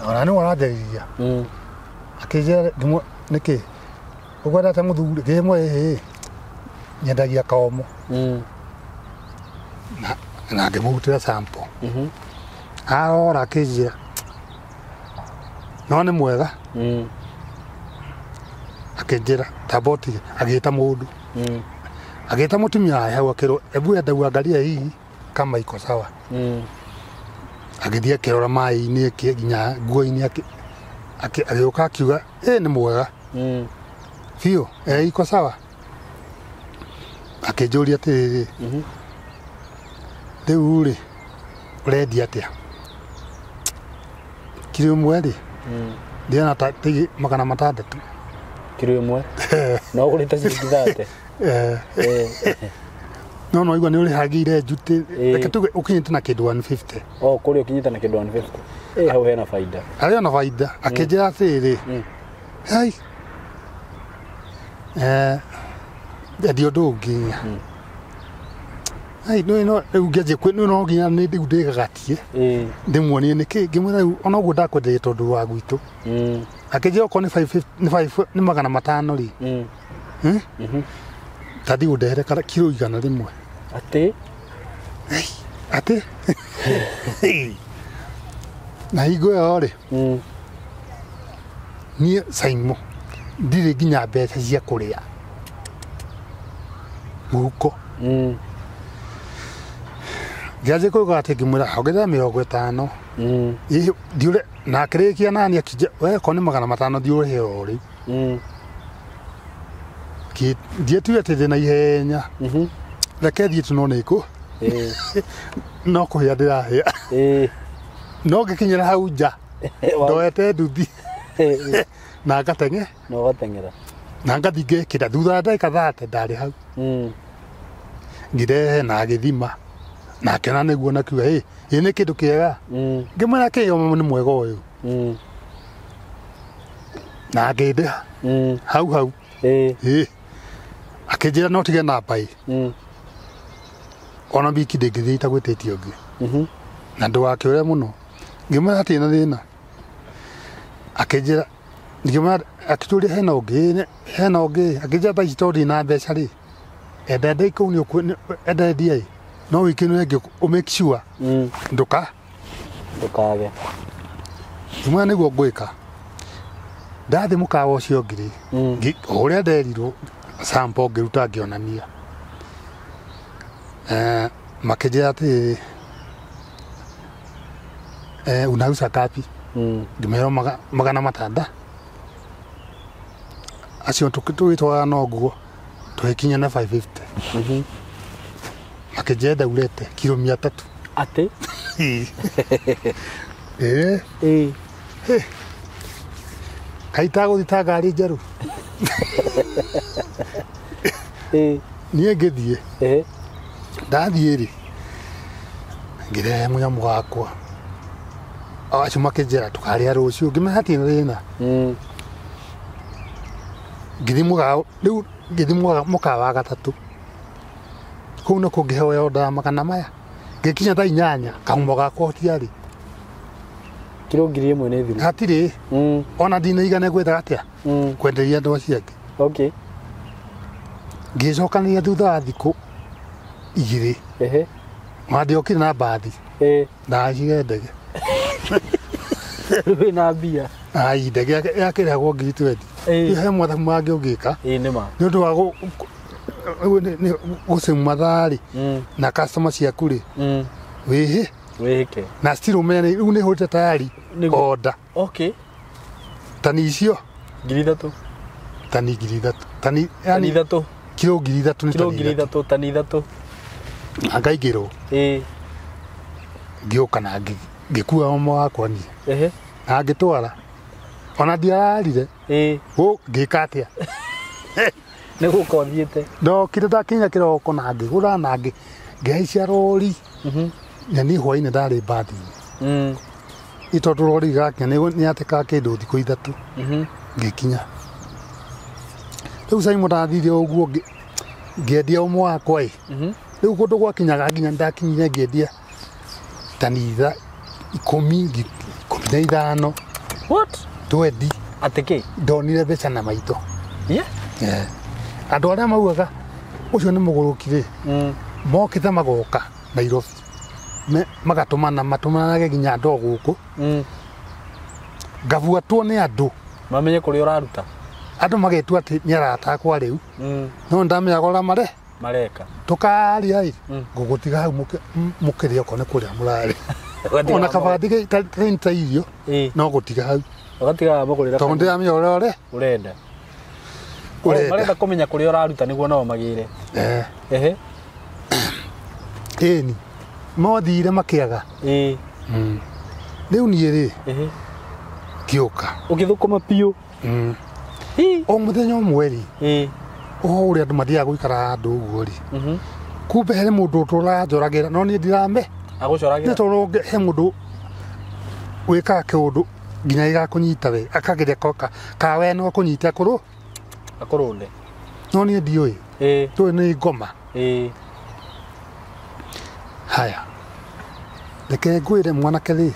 Ona nĩ waranjarĩria akĩnjĩra nĩkĩ ũkwendete mũthuri ngĩmwe ĩĩ nyendagia kaomo na ngĩmũrutĩra sample arora akĩnjĩra no nĩ mwega akĩnjĩra tamboti agĩta mũndũ agĩta mũtumia wa hau akĩrwo ebu enda uangalie hii kama iko sawa agĩthiĩ akĩrora maĩ-inĩ nginya nguo-inĩ agĩũka akiuga ĩ nĩ mwega biũ iko sawa akĩnjũria atĩrĩrĩ rĩu rĩ ũrendia atĩa kiro ĩmwe rĩ ndĩrona ta 600 kiro ĩmwe na ũgũrĩte ciringi 30 no no igua nĩ ũrĩhagĩire njutĩ reke tuge ũkinyĩte na kĩndũ 150 oh kũrĩa ũkinyĩte na kĩndũ 150 hau hena faida harĩ ona faida akĩnjĩra atĩrĩrĩ hai endia ũndũ ũngĩ ai no rĩu ngĩanjia no nginya nĩ rĩu ndĩgagatie ndĩmuonie nĩkĩ ngĩmwĩra rĩu ona ũguo ndakwenderia tondũ wa gwitũ akĩnjĩra okorwo nĩ 550 nĩ 500 rĩ tathi ũndehere kiro 100 atĩ atĩ na hingo ĩyo rĩ niĩ Saimo ndirĩ nginya mbeca cia kũrĩa mũhuko ngĩanjia kũiga atĩ ngĩmwĩra ongerera 50 ndiũre na akĩrĩkia nani akĩnjĩra we okorwo nĩ 500 thiĩ ũrĩhe o rĩu ndiĩtuire atĩ ndĩ na ihenya reke thiĩ tu no nĩkũ no kũhĩa ndĩrahĩa no ngĩkinyĩra hau nja ndoete nduthi na ngateng'e na ũgateng'era na ngathiĩ ngekĩra thutha wa ndagĩka 30 ndarĩ hau ngĩrehe na agĩthima na akĩona nĩguo na kiuga ĩ nĩ kĩndũ kĩega ngĩmwĩra kĩ nĩ mwega ũyũ na ngĩndĩha hau hau akĩnjĩra no tige namba ĩ ona wiki ndĩngĩthiĩ itagwĩtĩtie ũngĩ na ndũgakĩũre mũno ngĩmwĩra hatirĩ na thĩna akĩnjĩra ngĩmwĩra akĩtũria hena ũngĩ akĩnjĩra thaa ici tondũ ndirĩ na mbeca rĩ enda ndĩ kũu nĩ enda endia ĩ no wiki ĩno ĩngĩ ũ make sure ndũkage ngĩmwĩra nĩguo ngwĩka ndathiĩ mũkawa ũcio ũngĩ rĩ o ũrĩa nderirwo sample ngĩruta ngĩonania makĩnjĩra atĩrĩrĩ unauza ngapi ngĩmera 600 acio tũgĩtwara no nguo tũgĩkinya na 550 makĩnjĩra ndaurete kiro 300 atĩ kaĩ itagũthiĩ ta ngari njerũ niĩ ngĩthiĩ ndathiĩ rĩ ngĩrehe mũnyamũ wakwa acio makĩnjĩra tũkarĩa rũciũ ngĩmera hatirĩ na thĩna ngĩthiĩ mũkawa rĩu ngĩthiĩ mũkawa wa gatatũ kũu nĩkuo ngĩhoya order 400 maya ngĩkinya thaa 8 kahumo gakwa gũtiarĩ kiro 1000 nĩ thiru hatirĩ ona ndinaigana gwetha atĩa kwenderia andũ acio angĩ okay ngĩcokanĩria thutha wa thikũ 2 ona ndiokire na mbathi Ndahaicire ndege. Wĩna mbia. Ai, ndege yakĩrĩhagwo ngiri 20. He mathabu mangĩ ũngĩka. Nĩ ma. Nĩ ũndũ wa gũcemu mathaa rĩ na customer ciaku rĩ wĩhĩ wĩhĩke na still ũmenye rĩu nĩ hũrĩte tayari order. Okay. Tani icio ngiri ithatũ. Tani ngiri ithatũ. Tani yani ithatũ. Kilo ngiri ithatũ nĩ kilo ngiri ithatũ tani ithatũ. Ngaingĩrwo. Ngĩũka na ngĩkua omo wakwa niĩ. Na ngĩtwara. Ona ndiararire. Ngĩka atĩa? Nĩ gũka ũthiĩte. Ndokire ndakinya kĩroko na ngĩgũra na ngĩhaicia rori. Na niĩ hwainĩ ndarĩ mbathi-inĩ. Nĩ tondũ rori gakinya nĩ atekaga kĩndũ thikũ ithatũ. Ngĩkinya. Rĩu Simon ndathire ũguo ngĩendia ũmwe wakwa ĩ. Rĩu kũndũ gwakinyaga nginya ndakinyire ngĩendia tani ikũmi, 15. What? 20. Atĩ kĩ? Ndonire mbeca na maitho. Yeah. Andũ arĩa maugaga ũcio nĩ mũgũrũki rĩ, mokĩte magoka Nairobi. Magatũmana matũmanage nginya andũ o gũkũ. Ngabuatwo nĩ andũ. Mamenye kũrĩa ũraruta. Andũ magetua atĩ nĩ arata akwa rĩu. No ndamenyaga ũrĩa mareka. Tũkaria ĩ, ngũgũtiga hau mũkĩrĩa okorwo nĩ kũrĩa mũrarĩ. Ona kabati ta irio no gũtiga hau. Ũgatiga mũgũrĩra. Tondũ ndĩramenya ũrĩa ũrenda. Marenda kũmenya kũrĩa ũraruta nĩguo nao magĩre. Ĩni. Mothire makĩaga. Rĩu niĩ rĩ ngĩũka. Ũgĩthũkũma biũ. O mũthenya ũmwe rĩ, o ũrĩa andũ mathiaga gũikara handũ ũguo rĩ, kumbe he mũndũ ũtũraga njoragĩra no niĩ ndirame. Agũcoragĩra. Nĩ tondũ he mũndũ wĩkaga kĩũndũ nginya gĩgakũnyita we, akageria ka we no akũnyite akũrũ. Akũrũnde. No niĩ ndiũĩ. Tũĩ nĩ ngoma. Haya. Reke ngwĩre mwanake rĩ,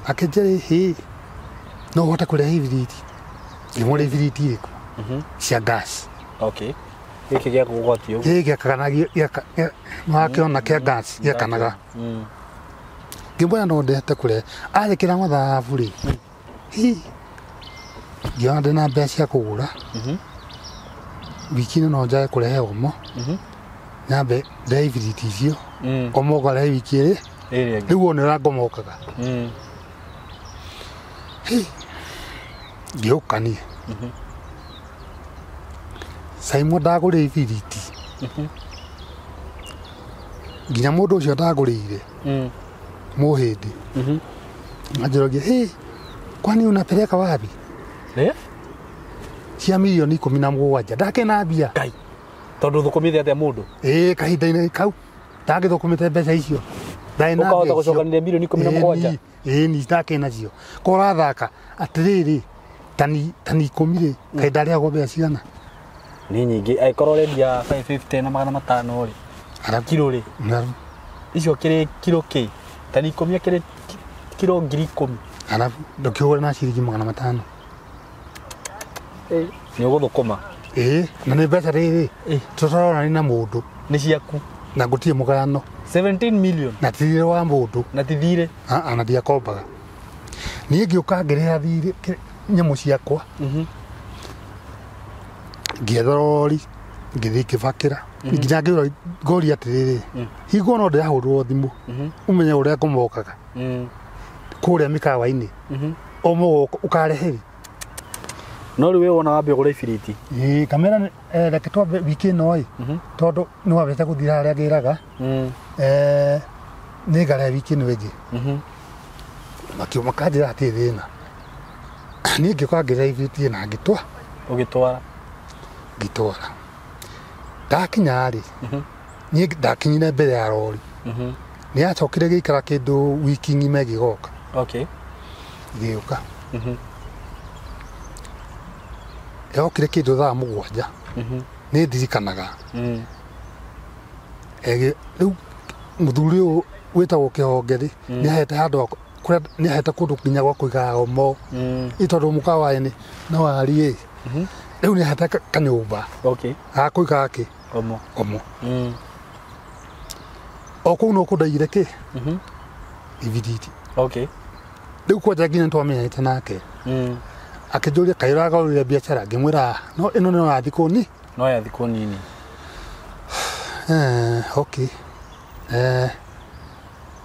akĩnjĩra hĩ, no ũhote kũrehe ibiriti. Ngĩmũra ibiriti irĩkũ? Cia gas. Okay. Gĩkĩ gĩa kũgwatio. Gĩkĩ gĩakanagia, wakĩona kĩa gas gĩakanaga. Ngĩmwĩra no ndĩhote kũrehe. Arĩkĩra mathabu rĩ, hi, ngĩona ndĩna mbeca cia kũgũra. Wiki ĩno no njage kũrehe omo. Nyambe ndehe ibiriti icio. Omo ũkarehe wiki ĩrĩ. Rĩu wone ũrĩa ngomokaga. Ngĩũka niĩ. Simon ndagũrĩire ibiriti. Nginya mũndũ ũcio ndagũrĩire. Mũhĩndĩ. Anjĩragia, hĩ, kwani unapeleka wapi? Cia milioni 17. Ndakĩna mbia. Ngai. Tondũ thũkũmĩte atĩa mũndũ? Kahinda-inĩ kau ndangĩthũkũmĩte mbeca icio. Ndarĩ na Ũkahota mbia icio. gũcokanĩrĩria milioni 17? Ĩni, ndakĩna cio. Ko ũrathaka atĩrĩrĩ, tani 10 rĩ, kaĩ ndarĩhagwo mbeca cigana? Nĩ nyingĩ. Angĩkorwo ũrendia 550 na 500 rĩ, kiro rĩ, icio kĩrĩ kiro kĩ? Tani 10 akĩrĩ kiro ngiri 10. Arabu ndũkĩhũre na ciringi 500. Nĩ ũgũthũkũma. Na nĩ mbeca rĩrĩ, tũtarona na mũndũ. Nĩ ciaku. Na gũtirĩ mũgayano. 17 million. Na ti thirĩ wa mũndũ. Na ti thirĩ. Na ndiakombaga. Niĩ ngĩũka ngĩrĩha thirĩ nyamũ ciakwa. Ngĩetha rori, ngĩthiĩ ngĩbakĩra. Nginya ngĩũra ngoria atĩrĩrĩ, hingo no ndĩrahũrĩrwo thimũ, ũmenye ũrĩa ngomokaga. Kũrĩa mĩkawa-inĩ. Omo ũkarehe rĩ. No rĩu we wona wambe ũgũre ibiriti. Kamera reke twambe wiki ĩno ĩ, tondũ nĩ wambĩte gũthira harĩa ngĩraga. Nĩ ngarehe wiki ĩno ĩngĩ. Makanjĩra hatirĩ thĩna. Niĩ ngĩũka ngĩrehe ibiriti na ngĩtwara. Ũgĩtwara? Ngĩtwara. Ndakinya rĩ, niĩ ndakinyire mbere ya rori. Nĩ yacokire gĩikara kĩndũ wiki ng'ima ĩgĩgoka. Okay. Ĩgĩũka. Yokire kĩndũ thaa 7. Nĩ ndirikanaga. Rĩu mũthuri ũyũ wĩtagwo Kĩhonge rĩ, nĩ ahete handũ kũrĩa nĩ ahete kũndũ nginya gwa kũigaga omo. Ĩ tondũ mũkawa-inĩ no warie. Rĩu nĩ ahete kanyũmba. Okay. Ga kũigaga kĩ? Omo. Omo. O kũu no kũndaigire kĩ? Ibiriti. Okay. Rĩu kwanja nginya nĩtwamenyanĩte nake. Akĩnjũria kaĩ ũragarũrire biacara, ngĩmwĩra no ĩno nĩ ya thikũ ni. No ya thikũ nini. Okay.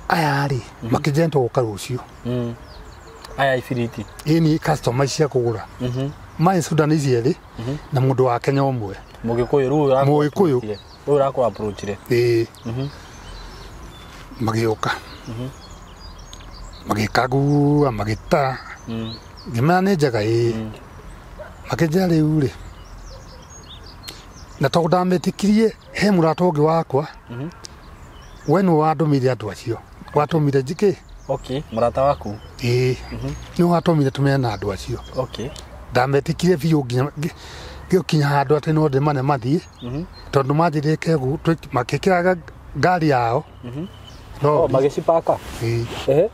Aya rĩ makĩnjĩra nĩtũgũka rũciũ. Aya Ibiriti. Ĩni customer cia kũgũra. Maĩ Sudanese erĩ na mũndũ wa Kenya ũmwe. Mũgĩkũyũ rĩu ũrakũ. Mũgĩkũyũ. Rĩu ũrakũ approachire. Ĩĩ. Magĩũka. Magĩkagua magĩtara. Ngĩmera nĩ njega ĩĩ. Makĩnjĩra rĩu rĩ na tondũ ndametĩkirie he mũrata ũngĩ wakwa we nĩwe wandũmĩire andũ acio watũmire njikĩ. Okay, mũrata waku. Ĩĩ. Nĩwe watũmire tũmenyane na andũ acio. Okay. Ndametĩkirie biũ nginya ngĩkinya handũ atĩ no ndĩmane mathiĩ tondũ manjĩrire kegu makĩkĩraga ngari yao. Oh, magĩcipaka. Ĩĩ. Ehe.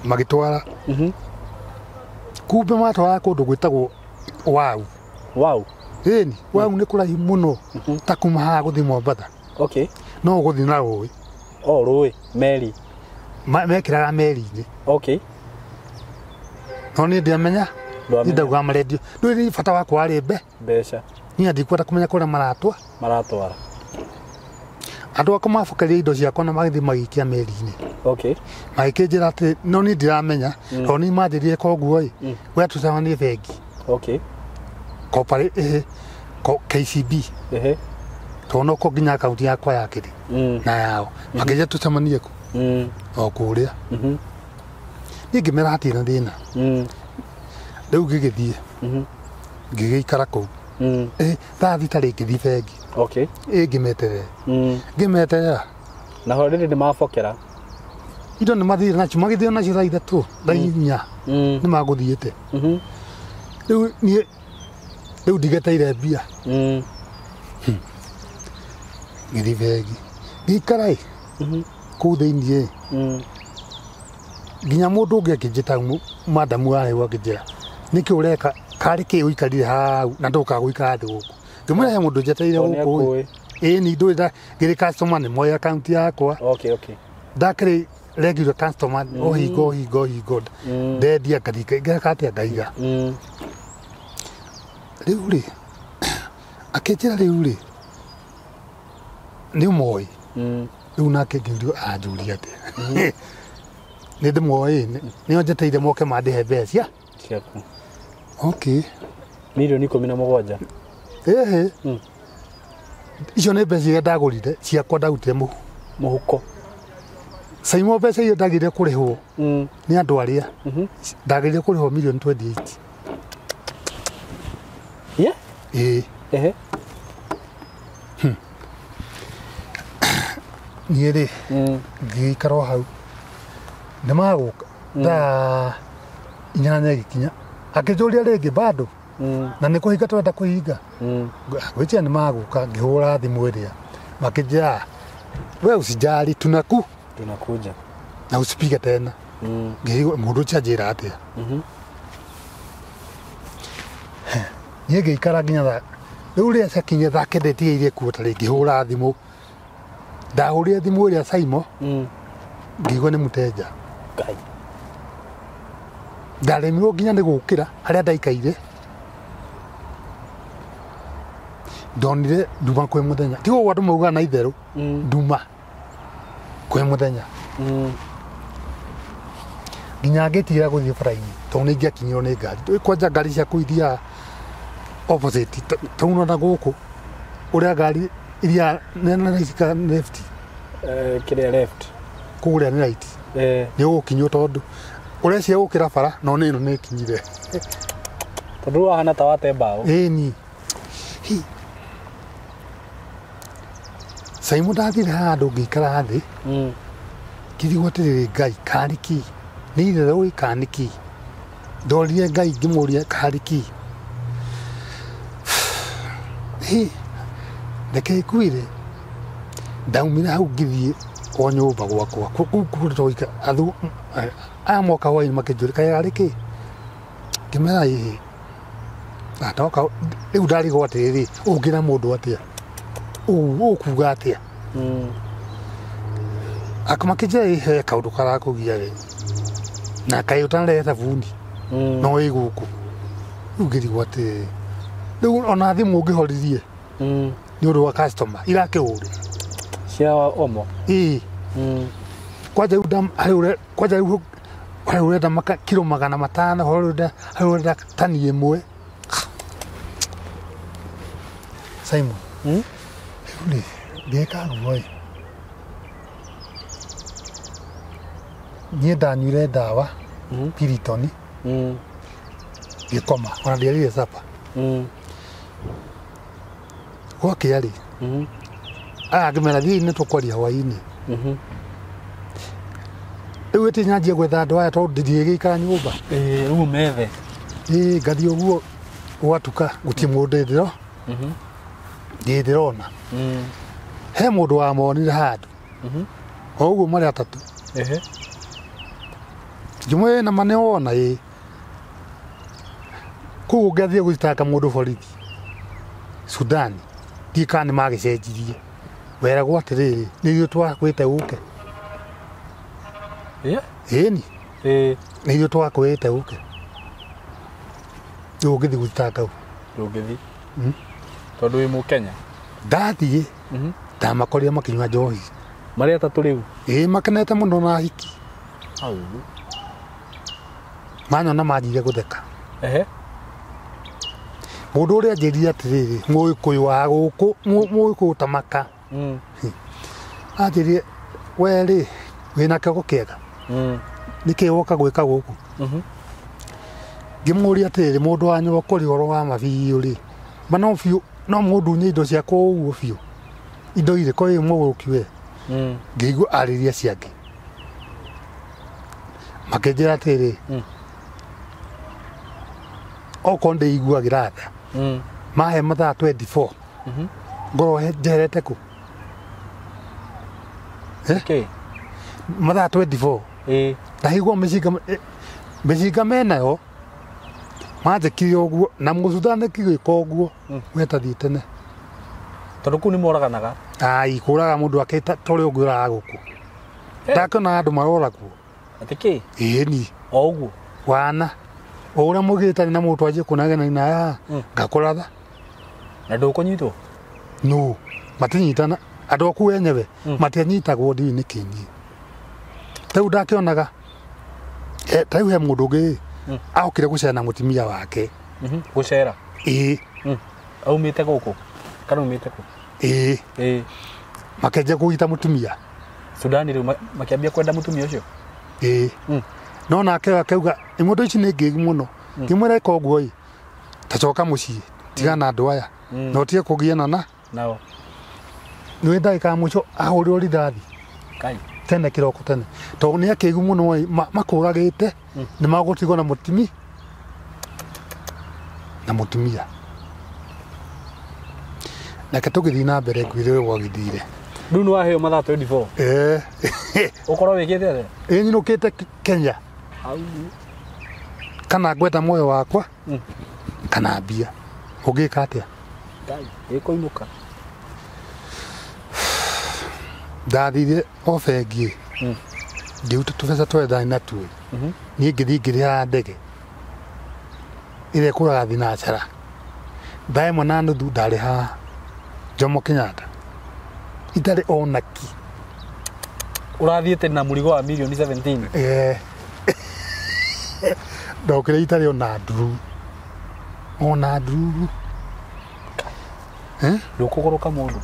Magĩtwara. Kumbe matwara kũndũ gwĩtagwo Wau. Wau. Ĩni, Wau nĩ kũraihu mũno ta kuma haha gũthiĩ Mombatha. Okay. No ũgũthiĩ na rũĩ. Oh, rũĩ, meri. Mekĩraga meri-inĩ. Okay. No niĩ ndiamenya. Niĩ ndaugaga marendio. Ndũĩ bata wakwa warĩ mbeca. Niĩ ndikwenda kũmenya kũrĩa maratwara. Maratwara. Andũ akwa mabokeria indo ciakwa na magĩthiĩ magĩikia meri-inĩ. Okay. Magĩkĩnjĩra atĩ no niĩ ndiramenya tondũ niĩ manjĩrire koguo ĩ we tũcemanie bengi. Okay. KCB. Ehe. Tondũ noko nginya akaunti yakwa yakĩrĩ na yao. Makĩnjĩra tũcemanie kũ? O kũrĩa. Niĩ ngĩmera hatirĩ na thĩna. Rĩu ngĩgĩthiĩ. Ngĩgĩikara kũu. Thaa thita rĩ ngĩthiĩ bengi. Okay. Ĩ ngĩmeterera. Ngĩmeterera. Na ho rĩrĩ nĩmabokera. Indo nĩmathire nacio magĩthio nacio thaa ithatũ thaa inya nĩmagũthiĩte. Rĩu niĩ rĩu ndigeteire mbia. Ngĩthiĩ bengi. Ngĩikara ĩ kũu thĩiniĩ nginya mũndũ ũngĩ akĩnjĩta madamu warĩ hau akĩnjĩra nĩkĩ ũreka karĩ kĩ ũikarire hau na ndũkaga gũikara thĩ gũkũ. Ngĩmwĩra he mũndũ njetereire gũkũ. Ĩĩ ni ndũĩ ngĩrĩ customer nĩ moĩ akaunti yakwa. Okay, okay. Ndakĩrĩ regular customer ohingo ohingo ohingo ndendia ngathiĩ ngeka atĩa ngaiga. Rĩu rĩ akĩnjĩra rĩu rĩ nĩ ũmoĩ. Rĩu nake ngĩũrio anjũria atĩa. Nĩ ndĩmoĩ nĩo njetereire moke mandĩhe mbeca ciaku. Okay. Mirioni 17. Ehe. Icio nĩ mbeca iria ndagũrire ciakwa ndarutire mũhuko. Saimo mbeca iria ndagĩrĩire kũrĩhwo nĩ andũ arĩa ndagĩrĩire kũrĩhwo mirioni 28. Yeah? Ĩĩ. Ehe. Niĩ rĩ ngĩikara o hau nĩmagũka thaa 8 ĩgĩkinya akĩnjũria rĩngĩ bado na nĩ kũhinga tũrenda kũhinga. Ngwĩciria nĩmagũka ngĩhũra thimũ ĩrĩa makĩnjĩra we usijali tunakuja na usipige tena. Ngĩigua mũndũ ũcio anjĩra atĩa. Niĩ ngĩikara nginya thaa rĩu rĩrĩa ciakinyire thaa kenda ĩtigairie kuo ta rĩ ngĩhũra thimũ. Ndahũrire thimũ ĩrĩa Saimo ngĩigua nĩ mũtenja. Ngai. Ndaremirwo nginya nĩ gũkĩra harĩa ndaikaire. Ndonire nduma kwĩ mũthenya. Ti ũguo andũ maugaga na itherũ. Nduma kwĩ mũthenya. Nginya ngĩtigĩra gũthiĩ bara-inĩ tondũ nĩ ingĩakinyirwo nĩ ngari. Ndũĩ kwanja ngari ciaku ithiaga opposite tauna na gũkũ ũrĩa ngari iria nene ici left. Kĩrĩa left. Kũrĩa nĩ right. Nĩ ũgũkinywo tondũ ũrecia gũkĩra bara no nĩ ĩno nĩ ĩkinyire. Tondũ wahana ta wate mbaũ. Ĩni. Saimo ndathire handũ ngĩikara thĩ. Ngĩrigwo atĩrĩrĩ Ngai karĩ kĩ? Nĩ itherũ ĩ kana nĩ kĩ? Ndorire Ngai ngĩmũria karĩ kĩ? Reke ĩkuire. Ndaumire hau ngĩthiĩ o nyũmba gwakwa. Kũu tũikara aya moka hwaĩ-inĩ makĩnjũria kaĩ arĩ kĩ? Ngĩmera ĩĩ. Ndoka rĩu ndarigwo atĩrĩrĩ ũngĩra mũndũ atĩa? Ũkuga atĩa? Akamakĩnjĩra he kaũndũ karakũgia we na kaĩ ũtanarehe thabuni no ĩ gũkũ. Rĩu ngĩrigwo atĩrĩrĩ, rĩu ona thimũ ũngĩhoririe nĩ ũndũ wa customer irakĩhũrĩra cia omo. Ĩĩ. Kwanja rĩu kwanja rĩu harĩ ũrenda kiro 500, harĩ ũrenda tani 1. Simon, rĩu rĩ ngĩka guo ĩ, niĩ ndanyuire ndawa Piriton ngĩkoma, ona ndiarire sapa. Gwakĩa rĩ, aya ngĩmera thiĩ nĩ tũkwaria hwaĩ-inĩ. Rĩu ĩtĩ nyanjie gwetha andũ aya tondũ ndigĩikara nyũmba. Rĩu methe. Ĩĩ ngathiĩ ũguo gwatuka gũtirĩ mũndũ ndĩro. Ndĩrona. He mũndũ wamonire handũ. O ũguo marĩ atatũ. Ngĩmwĩra na ma nĩ wona ĩĩ. Kũu ũngĩathiĩ gũthitanga mũndũ borithi Sudan, ndiũĩ kana nĩ magĩcenjirie. Weragwo atĩrĩrĩ, nĩ ithuĩ twakwĩte ũke. Ĩni. Nĩ ithuĩ twakwĩte ũke. Rĩu ũngĩthiĩ gũthitanga ũ? Ndũngĩthiĩ. Tondũ wĩ Mũkenya. Ndathiĩ, ndamakorire makĩnyua njohi. Marĩ atatũ rĩu? Ĩĩ makenete mũno na hiki. Manyona manjire gũtheka. Mũndũ ũrĩa anjĩrire atĩrĩrĩ, Mũgĩkũyũ wa gũkũ, Mũgĩkũyũ ta maka. Anjĩrire, we rĩ, wĩna kĩongo kĩega. Nĩkĩ woka gwĩka gũkũ? Ngĩmũria atĩrĩrĩ, mũndũ wa nyũkũrĩ ũhoro wa ma biũ rĩ, ma no biũ, no mũndunye indo ciakwa ũguo biũ. Indo irĩkũ ĩ mũgũrũki we? Ngĩigua arĩria ciangĩ. Makĩnjĩra atĩrĩrĩ, okorwo ndĩiguagĩra tha, mahe mathaa 24. Ngorwo njeherete kũ? Mathaa 24. Ndahigwo mĩcinga menayo manjĩkire ũguo na Mũsudani kĩgĩka ũguo wetathiĩ tene. Tondũ kũu nĩ moraganaga. Ai, kũraga mũndũ akĩta ta ũrĩa ũngĩũraga gũkũ. Ndakĩona andũ maroragwo. Atĩ kĩ? Ĩni. O ũguo? Wana. O ũrĩa mũgĩtani na mũndũ anjie kũnegena na aya, ngakũratha. Na ndũkũnyitwo? No, matinyitana. Andũ aku enyewe matianyitagwo ndiũĩ nĩkĩ niĩ. Rĩu ndakĩonaga, ta rĩu he mũndũ ũngĩ aokire gũcera na mũtumia wake. Gũcera? Ĩĩ. Aumĩte gũkũ? Kana aumĩte kũ? Ĩĩ. Makĩanjia kũgita mũtumia. Sudani rĩu makĩambia kwenda mũtumia ũcio? Ĩĩ. No nake akauga, mũndũ ici nĩ ngĩgu mũno. Ngĩmwĩra ĩka ũguo ĩ, ta coka mũciĩ, tigana na andũ aya. Na ũtige kũgiana na nao. Nĩ ndagĩka ya mũico ahũrirwo rithathi. Kai. Tene kĩroko tene. Tondũ nĩ akĩgu mũno ĩ, makũragĩte, nĩ magũtigwo na mũtumi na mũtumia. Nake tũgĩthiĩ na mbere ngwĩre gwagĩthire. Rĩu nĩ waheo mathaa 24? Ĩĩ. Ũkorwo wĩkĩte atĩa? Ĩĩ nyinũkĩte Kenya. Kana ngwenda muoyo wakwa, kana mbia. Ũngĩka atĩa? Ngai, ĩkũinũka. Ndathire o bengi. Ngĩruta tũbeca tũrĩa ndarĩ natuo. Niĩ ngĩthiĩ ngĩrĩha ndege ĩrĩa ĩkũraga thinacara. Thaa 1:30 ndarĩ haha Jomo Kenyatta. Itarĩ ona ki. Ũrathiĩte na mũrigo wa mirioni 17? Ĩĩ. Ndokire itarĩ ona ndururu. Ona ndururu. Ndũkũgũrũka mũndũ?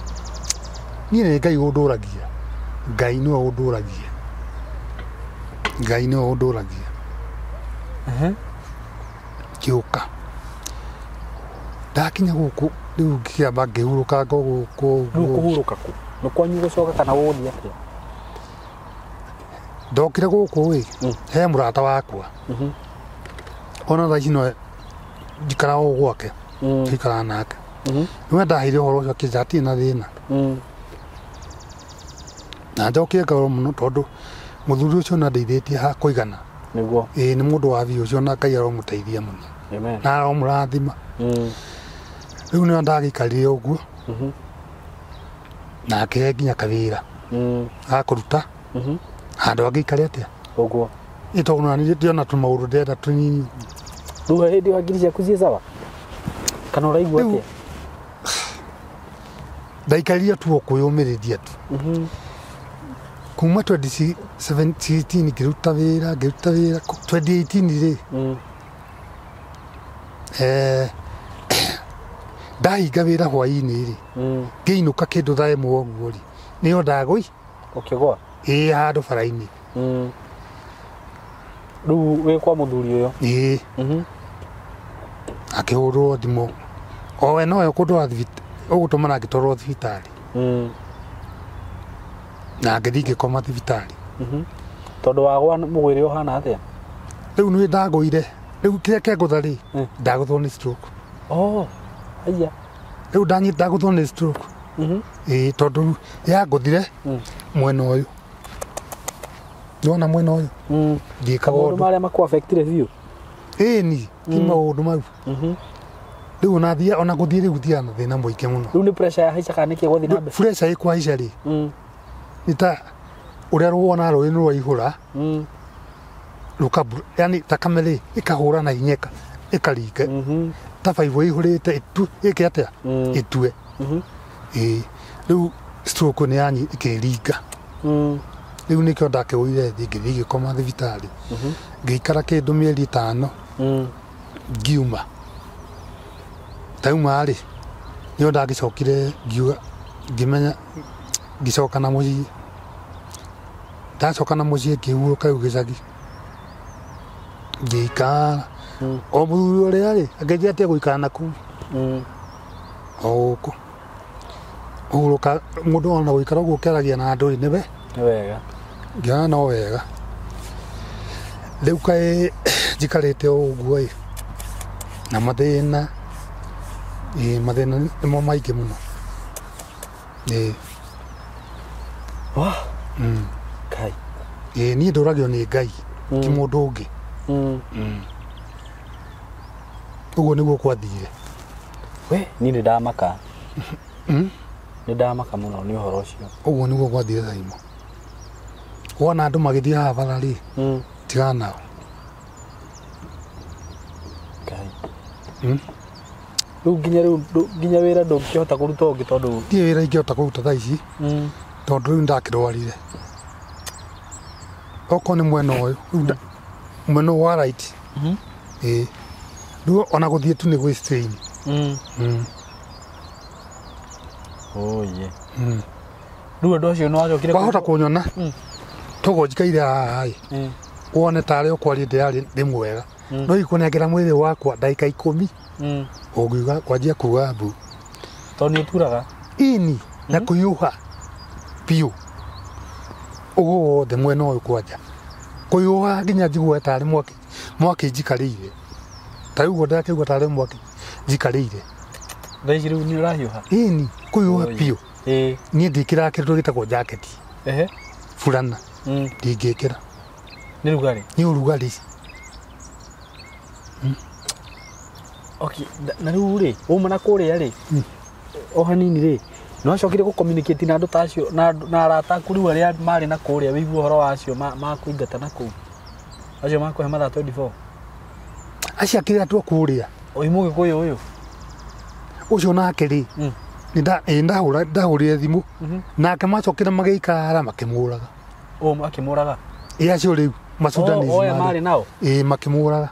Niĩ nĩ Ngai ũndũragia. Ngai nĩwe ũndũragia. Ngai nĩwe ũndũragia. Ngĩũka. Ndakinya gũkũ rĩu ngĩamba ngĩhurũka ngo gũkũ. Rĩu kũhurũka kũ? Nĩ kwanyu gũcoka kana gũgũthiĩ atĩa? Ndokire gũkũ ĩ, he mũrata wakwa. Ona thaa ici no njikaraga o gwake. Tũikaraga nake. Nĩwe ndaheire ũhoro ũcio akĩnjĩra hatirĩ na thĩna. Na njokire ngoro mũno tondũ mũthuri ũcio nĩ andeithĩtie ha kũigana. Nĩguo. Ĩĩ nĩ mũndũ wa biũ ũcio na Ngai aromũteithia mũno. Amen. Na aromũrathima. Rĩu nĩwe ndagĩikarire ũguo. Na akĩhe nginya kawĩra. Ga kũruta. Handũ angĩikare atĩa? Ũguo. Ĩ tondũ ona niĩ ndĩona tũmaũndũ ndĩrenda tũnini. Rĩu hĩndĩ ĩyo hakiri ciaku ciĩ sawa kana ũraigua Rĩu- atĩa? Ndaikarire tu o kwĩyũmĩrĩria tu. Kuma 2017 ngĩruta wĩra 2018 rĩ, ndahinga wĩra hwainĩ rĩ, ngĩinũka kĩndũ thaa ĩmwe ũguo rĩ, nĩyo ndagũi Ũkĩgwa? Ĩĩ, handũ bara-inĩ. Rĩu wĩ kwa mũthuri ũyũ? Ĩĩ. Akĩhũrwo thimũ o we nowe ũkũndwara thibitarĩ, ũgũtũmana ngĩtwarwo thibitarĩ. Na ngĩthiĩ ngĩkoma thibitarĩ. Tondũ wagwa mũgwĩre ũhana atĩa? Rĩu nĩ ndagũire, rĩu kĩrĩa kĩangũtha rĩ, Mm. ndagũthwo nĩ stroke. Oh, aya. Rĩu ndagũthwo nĩ stroke. Ĩĩ, tondũ rĩu yangũthire mwena ũyũ, nĩwona mwena ũyũ ndiĩkaga Maũndũ ũndũ. marĩa makũ affectire biũ. Ĩni ti maũndũ mau. Rĩu ona thia ona gũthiĩ rĩu thiaga na thĩna mũingĩ mũno. Rĩu nĩ pressure ya haica kana nĩkĩ gwathiĩ na mbere? Pressure ĩkũhaica rĩ, nĩ ta ũrĩa ruona rũĩ nĩ rwaihũra, rũkabu, yani thakame rĩ ĩkahũra na hinya ĩkaringa ta baibũ ĩihũrĩte ĩtu ĩke atĩa, ĩtue. Ĩĩ, rĩu stroke nĩ yanyi ĩkĩringa. Rĩu nĩkĩo ndakĩgũire thĩ, ngĩthiĩ ngĩkoma thibitarĩ, ngĩikara kĩndũ mĩeri 5. Ngiuma, ndauma rĩ, nĩo ndagĩcokire ngiuga ngĩmenya ngĩcoka na mũciĩ. Ndacoka na mũciĩ ngĩhurũka rĩu gĩcagi, ngĩikara o mũthuri ũrĩa rĩ akĩnjĩra atige gũikara na kũu, o gũkũ hurũka. Mũndũ ona gũikara ũguo ũkĩaragia na andũ rĩ, nĩwe Nĩ wega. Ngĩona no wega. Rĩu kaĩ njikarĩte o ũguo ĩ na mathĩna, ĩ mathĩna nĩmo maingĩ mũno, ĩ. Wah. Kai. Ĩ niĩ ndũragio nĩ Ngai, ti mũndũ ũngĩ. Ũguo nĩguo kwathire. We, niĩ nĩ ndamaka. Nĩ ndamaka mũno nĩ ũhoro ũcio. Ũguo nĩguo gwathire thaimo. Wona andũ magĩthiĩ haha bara rĩ, tigana nao. Kai. Rĩu nginya rĩu nginya wĩra ndũngĩhota kũruta ũngĩ tondũ Ndiĩ wĩra ingĩhota kũruta thaa ici, tondũ rĩu ndakĩrwarire. Okorwo nĩ mwena ũyũ rĩu mwena ũyũ wa right, ĩĩ, rĩu ona gũthiĩ tu nĩ gwĩ strain. Oye. Rĩu andũ acio nĩ wacokire Wahota kũnyona toguo njikaire haha ĩ, wone tarĩ ũkwaria ndĩrarĩ ndĩ mwega, no ikũnengera mwĩrĩ wakwa ndagĩka 10 ũngiuga kwanjia kuga mbu. Tondũ nĩ ũturaga. Ini na kũhiũha biũ ũguo wothe mwena ũyũ, kwanja kũhiũha nginya njiguaga tarĩ mwaki mwaki njikarĩire, ta rĩu ũguo ndakĩigua tarĩ mwaki njikarĩire. Thaa ici rĩu nĩ ũrahiũha? Ini kũhiũha biũ. Niĩ ndikĩraga kĩndũ gĩtagwo jaketi, burana ndingĩkĩra. Nĩ rugarĩ? Nĩ ũrugarĩ. Okay, na rĩu rĩ, wauma na kũrĩa rĩ, o hanini rĩ, nĩ wacokire gũ communicate na andũ ta acio na arata aku rĩu arĩa marĩ na kũrĩa, wĩigue ũhoro wa acio makũingata na kũu, acio makũhe mathaa 24? Acio akĩrĩ andũ a kũrĩa. Ũyũ mũgĩkũyũ ũyũ? Ũcio nake rĩ, ndahũrire thimũ nake, macokire magĩikara makĩmũraga. Ũũ akĩmũraga? Ĩ acio rĩu Masudanese. Oya marĩ nao? Ĩ, makĩmũraga.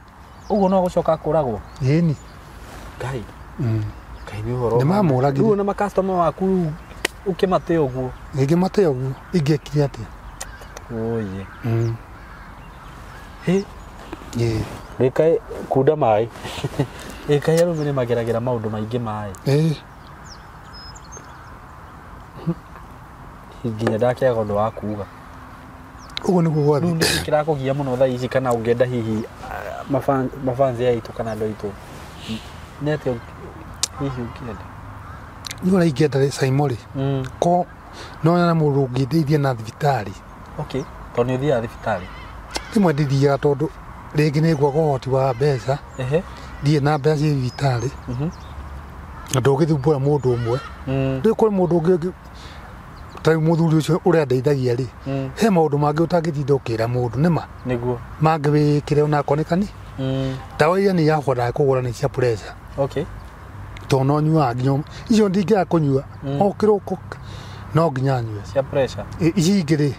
Ũguo no gũcoka kũragwo? Ĩni. Ngai. Ngai, nĩ ũhoro. Nĩ mamũragire. Rĩu ona makastoma waku rĩu ũkĩmate ũguo? Ingĩmate ũguo ingĩekire atĩa? Oye. Hĩ. Ĩ. Rĩkaĩ kunda maĩ. Ĩkaĩ arũme nĩ mageragĩra maũndũ maingĩ maĩ. Ĩ. Nginya ndakĩaga ũndũ wa kuga. Ũguo nĩguo Rĩu gwathiĩ. nĩkĩ kĩrakũgia mũno thaa ici, kana ũngĩenda hihi mafansi aitũ kana andũ aitũ, nĩ atĩa hihi ũngĩenda? Niĩ ũrĩa ingĩenda rĩ, Saimo rĩ, ko no nyone mũndũ ũngĩndeithia na thibitarĩ. Okay, tondũ nĩ ũthiaga thibitarĩ? Rĩmwe ndithiaga tondũ rĩngĩ nĩ ngwaga ũhoti wa mbeca. Ndirĩ na mbeca cia thibitarĩ, na ndũngĩthumbũra mũndũ ũmwe. Rĩu kũrĩ mũndũ ũngĩ ta Ta rĩu mũthuri ũcio ũrĩa ndeithagia rĩ, he maũndũ mangĩ ũtangĩtinda ũkĩra mũndũ nĩma. Nĩguo. Mangĩ wĩkĩre onakorwo nĩ kani. Ndawa iria niĩ yabodaga kũgũra nĩ cia pressure. Okay. Tondũ no nyuaga nginya icio ndingĩaga kũnyua o kĩroko no nginya nyue. Cia pressure. Ici ingĩ rĩ,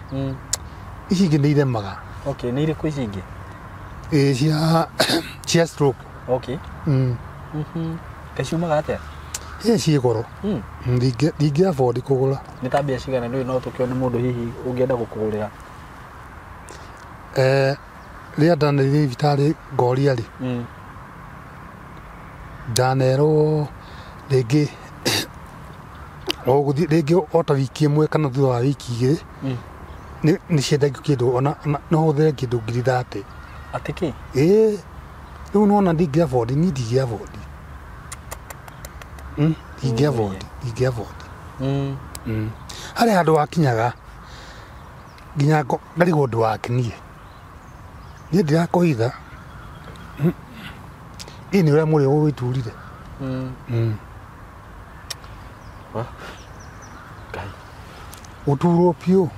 ici ingĩ nĩ iremaga. Okay, nĩ irĩkũ ici ingĩ? Ĩ, cia stroke. Okay. Kaĩ ciumaga atĩa? Ĩ ciĩ goro. Ndingĩ afford kũgũra. Nĩ ta mbia cigana? Nĩ no tũkĩone mũndũ hihi ũngĩenda gũkũgũrĩra. Rĩrĩa ndanathiĩ thibitarĩ ngoria rĩ, ndanerwo rĩngĩ o gũthiĩ rĩngĩ o ta wiki ĩmwe kana thutha wa wiki igĩrĩ, nĩ ciendagio kĩndũ ona no hũthĩre kĩndũ 30,000. Atĩ kĩ? Ĩ, rĩu nĩwona ndingĩ afford, niĩ ndingĩ afford. Ndingĩ afford, ndingĩ afford. Harĩ handũ wakinyaga nginya ngarigwo ũndũ wake niĩ. Niĩ ndirakũhitha. Ĩ nĩ ũrĩa mũrĩ ũgũgĩturire. Ngai. Gũturwo biũ.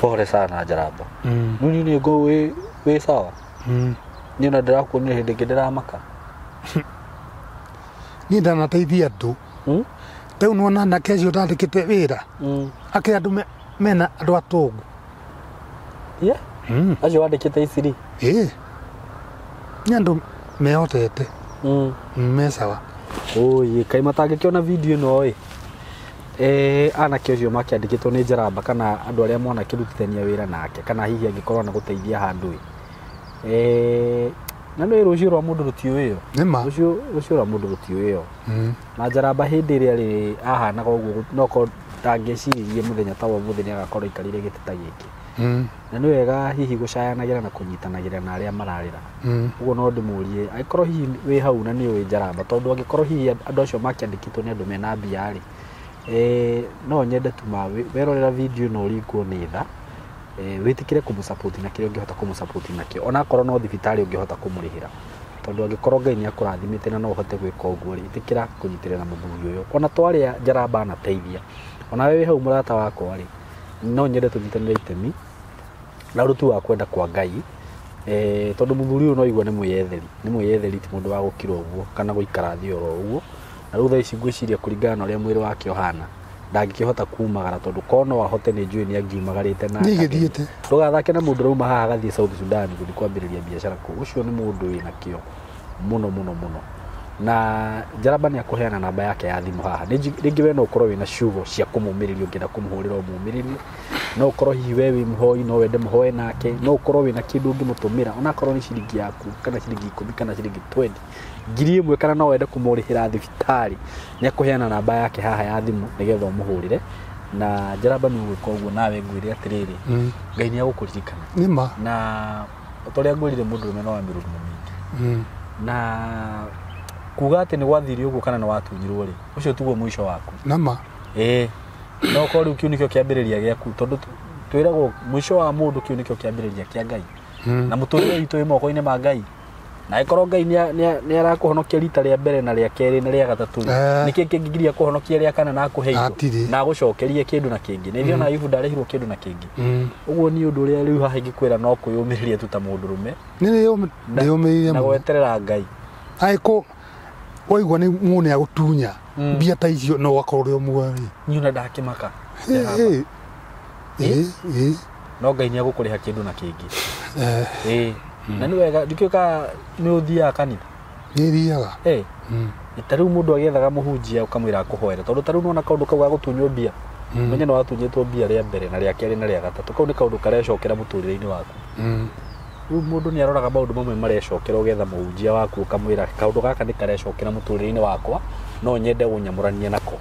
Pole sana Njaramba. Nini nĩ ngũ wĩ sawa? Niĩ ona ndĩrakuonire hĩndĩ ĩngĩ ndĩramaka. Niĩ ndanateithia andũ. Rĩu nĩwona anake acio ndandĩkĩte wĩra. Akĩrĩ andũ mena andũ atongu. Yeah. Acio wandĩkĩte ici rĩ? Ĩ. Nĩ andũ mehotete. Me sawa. Oi, kaĩ matangĩkĩona video ĩno ĩ. Anake acio makĩandĩkĩtwo nĩ Njaramba kana andũ arĩa mwanakĩrutithania wĩra nake kana hihi angĩkorwo anagũteithia handũ ĩ. Na nĩ rũciũ rwa mũndũ rũtiũĩo. Nĩma. Rũciũ rwa mũndũ rũtiũĩo. Na Njaramba hĩndĩ ĩrĩa rĩ ahanaga ũguo no korwo ndangĩciririe mũthenya ta wa ũmũthĩ nĩagakorwo aikarĩire gĩtĩ ta gĩkĩ. Na nĩ wega hihi gũcayanagĩra na kũnyitanagĩra na arĩa mararĩra. Ũguo no ndĩmũrie angĩkorwo hihi wĩ hau na nĩ ũĩ Njaramba, tondũ angĩkorwo hihi andũ acio makĩandĩkĩtwo nĩ andũ mena mbia rĩ, no nyende tu werorera video ĩno ũringwo nĩ tha, wĩtĩkĩre kũmũsupport na kĩrĩa ũngĩhota kũmũsupport nakĩo, ona akorwo no thibitarĩ ũngĩhota kũmũrĩhĩra, tondũ angĩkorwo Ngai nĩ akũrathimĩte na no ũhote gwĩka ũguo rĩ, ĩtĩkĩra kũnyitĩrĩra mũthuri ũyũ. Ona twarĩa Njaramba anateithia, ona we wĩ hau mũrata wakwa rĩ, no nyende tũnyitanĩre itemi na ũruti wa kwenda kwa Ngai, tondũ mũthuri ũyũ no igua nĩ mwĩyetheri, nĩ mwĩyetheri, ti mũndũ wa gũkira ũguo kana gũikara thĩ oro ũguo. Na rĩu thaa ici ngwĩciria kũringana na ũrĩa mwĩrĩ wake ũhana ndangĩkĩhota kumagara, tondũ korwo no ahote nĩ njũĩ nĩ angiumagarĩte na Nĩ gĩthiĩte. Ndũgathake na mũndũ ũrauma haha agathiĩ South Sudan gũthiĩ kwambĩrĩria biacara kũu. Ũcio nĩ mũndũ wĩna kĩo mũno mũno mũno. Na Njaramba nĩ akũheana namba yake ya thimũ haha. Rĩngĩ we no ũkorwo wĩna ciugo cia kũmũmĩrĩria, ũngĩenda kũmũhũrĩra ũmũmĩrĩrie. No ũkorwo hihi we wĩ mũhoi, no wende mũhoe nake, no ũkorwo wĩna kĩndũ ũngĩmũtũmĩra, onakorwo nĩ ciringi yaku kana ciringi 10 kana ciringi 20, 1000, kana no wende kũmũrĩhĩra thibitarĩ. Nĩ akũheana namba yake haha ya thimũ nĩgetha ũmũhũrĩre. Na Njaramba nĩ ũgwĩka ũguo, nawe ngwĩre atĩrĩrĩ, Ngai nĩ agũkũririkana. Nĩma. Na ta ũrĩa ngwĩrire, mũndũrũme no wa mĩrurumo mĩingĩ. Na kuga atĩ nĩ gwathire ũguo kana nĩ watunyirwo rĩ, ũcio tiguo mũico waku. Nama. Ĩĩ. No korwo rĩu kĩu nĩkĩo kĩambĩrĩria gĩaku, tondũ twĩragwo mũico wa mũndũ kĩu nĩkĩo kĩambĩrĩria kĩa Ngai. Na mũtũrĩre witũ wĩ moko-inĩ ma Ngai. Na angĩkorwo Ngai nĩ arakũhonokia rita rĩa mbere na rĩa kerĩ na rĩa gatatũ rĩ, nĩkĩ kĩngĩgiria kũhonokia rĩa kana na akũhe indo na agũcokerie kĩndũ na kĩngĩ. Na ithuĩ ona Ayubu ndarĩhirwo kĩndũ na kĩngĩ. Ũguo nĩ ũndũ ũrĩa rĩu haha ingĩkwĩra no kwĩyũmĩrĩria tu ta mũndũrũme. Nĩ ndĩyũmĩrĩirie Na mũno. gweterera Ngai. Angĩkorwo waigua nĩ mũndũ nĩ agũtunya mbia ta icio no ũgakorwo ũrĩ o muoyo rĩ. Niĩ ona ndakĩmaka. Ĩ. No Ngai nĩ agũkũrĩha kĩndũ na kĩngĩ. Ĩ. Na nĩ wega, ndikĩũĩ kana nĩ ũthiaga kanitha. Nĩ thiaga. Ta rĩu mũndũ agĩethaga mũhunjia ũkamwĩra akũhoere, tondũ ta rĩu nĩwona kaũndũ kau ga gũtunywo mbia. Menye nĩ watunyĩtwo mbia rĩa mbere na rĩa kerĩ na rĩa gatatũ, kau nĩ kaũndũ karecokera mũtũrĩre-inĩ waku. Rĩu mũndũ nĩ aroraga maũndũ mamwe marecokera, ũgetha mũhunjia waku ũkamwĩra kaũndũ gaka nĩ karecokera mũtũrĩre-inĩ wakwa, no nyende ũnyamũranie nako.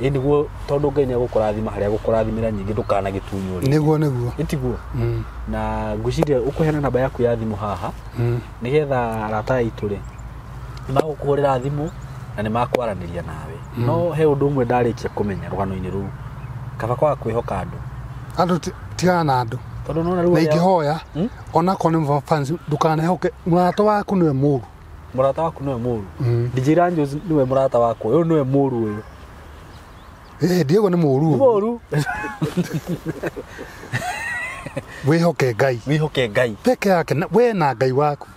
Ĩ nĩguo, tondũ Ngai nĩ agũkũrathima harĩa agũkũrathimĩra nyingĩ, ndũkanagĩtunywo rĩngĩ. Nĩguo, nĩguo. Ĩ tiguo? Na ngwĩciria ũkũheana namba yaku ya thimũ haha, nĩgetha arata aitũ rĩ, nĩ magũkũhũrĩra thimũ na nĩ makwaranĩria nawe. No he ũndũ ũmwe ndarĩkia kũmenya rũgano-inĩ rũu, kaba kwaga kwĩhoka andũ. Andũ tigana na andũ. Tondũ nĩwona rĩu Na arĩa ingĩhoya onakorwo nĩ fans, ndũkanehoke mũrata waku nĩwe mũru. Mũrata waku nĩwe mũru. DJ Ranjos nĩwe mũrata wakwa, ũyũ nĩwe mũru ũyũ. Diego nĩ mũru. Nĩ mũru. Wĩhoke Ngai. Wĩhoke Ngai. Peke yake we na Ngai waku.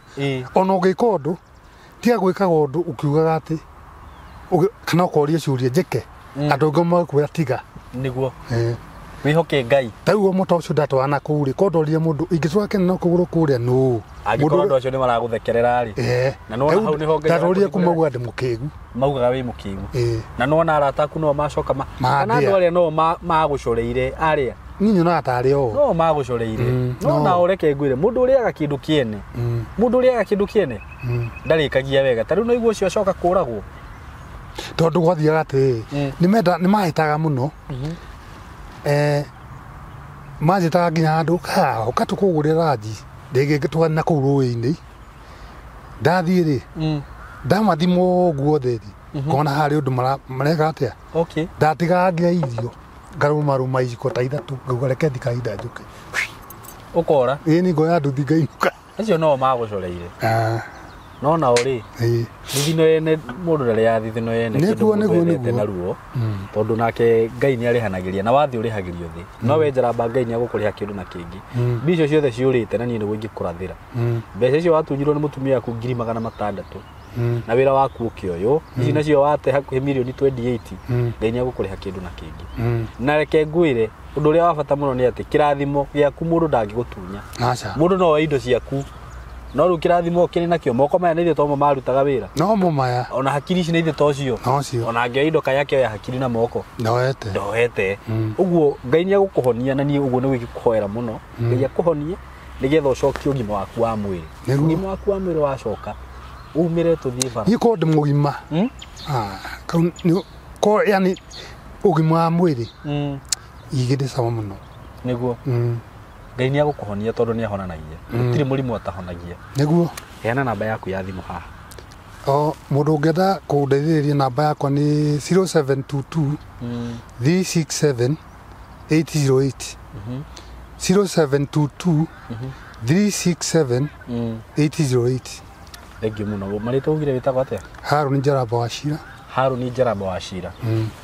Ona ũngĩka ũndũ tiga gwĩkaga ũndũ ũkiugaga atĩ kana ũkoria ciũria njĩke andũ angĩ magakwĩra tiga. Nĩguo. Wĩhoke Ngai. Ta rĩu mũta ũcio ndatwarana kũu rĩ, korwo ndorire mũndũ ingĩtwara kĩnene kũgũrũ kũrĩa nũũ? Angĩkorwo andũ acio nĩ maragũthekerera rĩ. Na nĩwona hau nĩho Ngai ndarorire kuma mauga ndĩ mũkĩgu. Maugaga wĩ mũkĩgu. Na nĩwona arata aku no macoka kana andũ arĩa no magũcoreire arĩa. Niĩ nyonaga tarĩ o. No magũcoreire. No na ũreke ngwĩre mũndũ ũrĩaga kĩndũ kĩene. Mũndũ ũrĩaga kĩndũ kĩene ndarĩkagia wega. Ta rĩu no igua ũcio acoka kũragwo. Tondũ gwathiaga atĩrĩrĩ, nĩ mahĩtaga mũno. Manjĩtaga nginya handũ ũka tũkũgũrĩra ranji rĩngĩ tũgathiĩ na kũu rũĩ-inĩ. Ndathiĩ rĩ, ndamathima ũguo othe rĩ, ngona harĩ ũndũ mareka atĩa. Ndatigaga nginya irio ngarũmarũma iciko ta ithatũ ngauga reke thiĩ kahinda njũke. Ũkora? Ĩĩ nĩ ngoya nduthi ngainũka. Acio no magũcoreire. No nao rĩ, thithino yene mũndũ ndarĩaga thithino yene kĩndũ mũndũ endete na ruo, tondũ nake Ngai nĩ arĩhanagĩria na wathiĩ ũrĩhagĩrio thĩ. No we Njaramba Ngai nĩ agũkũrĩha kĩndũ na kĩngĩ. Mbia icio ciothe ciũrĩte na niĩ nĩguo ingĩkũrathĩra. Mbeca icio watunyirwo nĩ mũtumia waku 600,000 na wĩra waku ũkĩoywo, ici nacio wate hakuhĩ mirioni 28, Ngai nĩ agũkũrĩha kĩndũ na kĩngĩ. Na reke ngwĩre ũndũ ũrĩa wa bata mũno nĩ atĩ kĩrathimo gĩaku mũndũ ndangĩgũtunya. Mũndũ no oe indo ciaku. No rĩu kĩrathimo kĩrĩ nakĩo moko maya nĩ ithuĩ tomo marutaga wĩra. No mo maya. Ona hakiri ici nĩ ithuĩ tocio. Ona angĩoya indo kaya akĩoya hakiri na moko. Ndoete. Ndoete. Ũguo Ngai nĩ agũkũhonia na niĩ ũguo nĩguo ingĩkũhoera mũno. Ngai akũhonie nĩgetha ũcokie ũgima waku wa mwĩrĩ. Ũgima waku wa mwĩrĩ wacoka umĩre tũthiĩ bara. Niĩ korwo ndĩ mũgima. Korwo yani ũgima wa mwĩrĩ. Igĩrĩ sawa mũno. Nĩguo. Ngai nĩ agũkũhonia tondũ nĩ ahonanagia. Gũtirĩ mũrimũ atahonagia. Nĩguo. Heana namba yaku ya thimũ haha. O mũndũ ũngĩenda kũndeithĩrĩria namba yakwa nĩ 0722 367 808. 0722 367 808. Thank you mũno. Marĩtwa ugire wĩtagwo atĩa? Harũni Njaramba wa Cira. Harũni Njaramba wa Cira.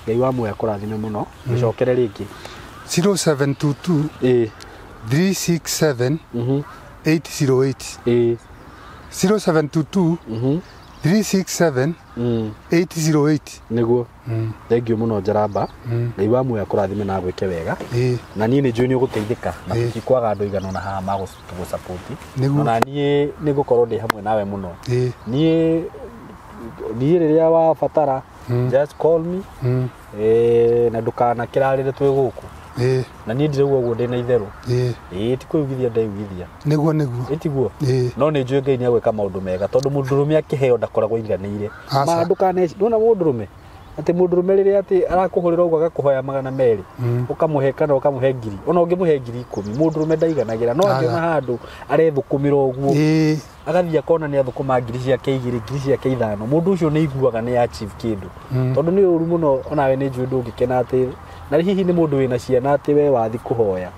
Ngai wa muoyo akũrathime mũno. Gũcokere rĩngĩ. 0722 367 808. 0722 367 808. Nĩguo. Thank you mũno Njaramba. Ngai wa muoyo akũrathime na agwĩke wega. Na niĩ nĩ njũĩ nĩ ũgũteithĩka na tũtikwaga andũ aigana ũna haha magũgũsupport. Ona niĩ nĩ ngũkorwo ndĩ hamwe nawe mũno. Niĩ rĩrĩa wabatara just call me. Na ndũkanakĩrarĩre twĩ gũkũ. Na niĩ ndirauga ũguo ndĩ na itherũ. Ti kwĩigithia ndeigithia. Nĩguo nĩguo. Ĩtiguo. No nĩ njũĩ Ngai nĩ agwĩka maũndũ mega tondũ mũndũrũme akĩheo ndakoragwo aiganĩire. Ma ndũkane ndona mũndũrũme atĩ mũndũrũme rĩrĩa atĩ arakũhũrĩra ũguo agakũhoya 200 ũkamũhe kana ũkamũhe 1000 ona ũngĩmũhe 10,000 mũndũrũme ndaiganagĩra no angĩona handũ arethũkũmĩra ũguo agathiĩ akona nĩ athũkũma 2,000 ciake 2,000 ciake 5,000 mũndũ ũcio nĩ aiguaga nĩ achieve kĩndũ tondũ nĩ ũru mũno onawe nĩ njũĩ ndũngĩkena atĩ na hihi nĩ mũndũ wĩna ciana atĩ we wathi kũhoya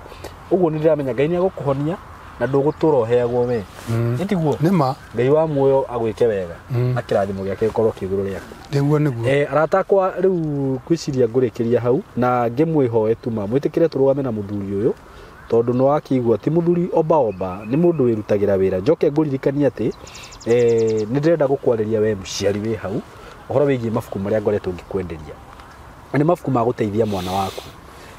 ũguo nĩ ndĩramenya Ngai nĩ agũkũhonia na ndũgũtũra ũheagwo we. Ĩtiguo. Nĩma. Ngai wa muoyo agwĩke wega na kĩrathimo gĩake gĩkorwo kĩ igũrũ rĩaku. Nĩguo nĩguo. Arata akwa rĩu ngwĩciria ngũrĩkĩria hau na ngĩmwĩhoe tu ma mwĩtĩkĩre tũrũgame na mũthuri ũyũ tondũ nĩ wakĩigua ti mũthuri omba omba nĩ mũndũ wĩrutagĩra wĩra. Njoke ngũririkanie atĩ nĩ ndĩrenda gũkwarĩria we mũciari wĩ hau ũhoro wĩgiĩ mabuku marĩa ngoretwo ngĩkwenderia. Nĩ mabuku ma gũteithia mwana waku.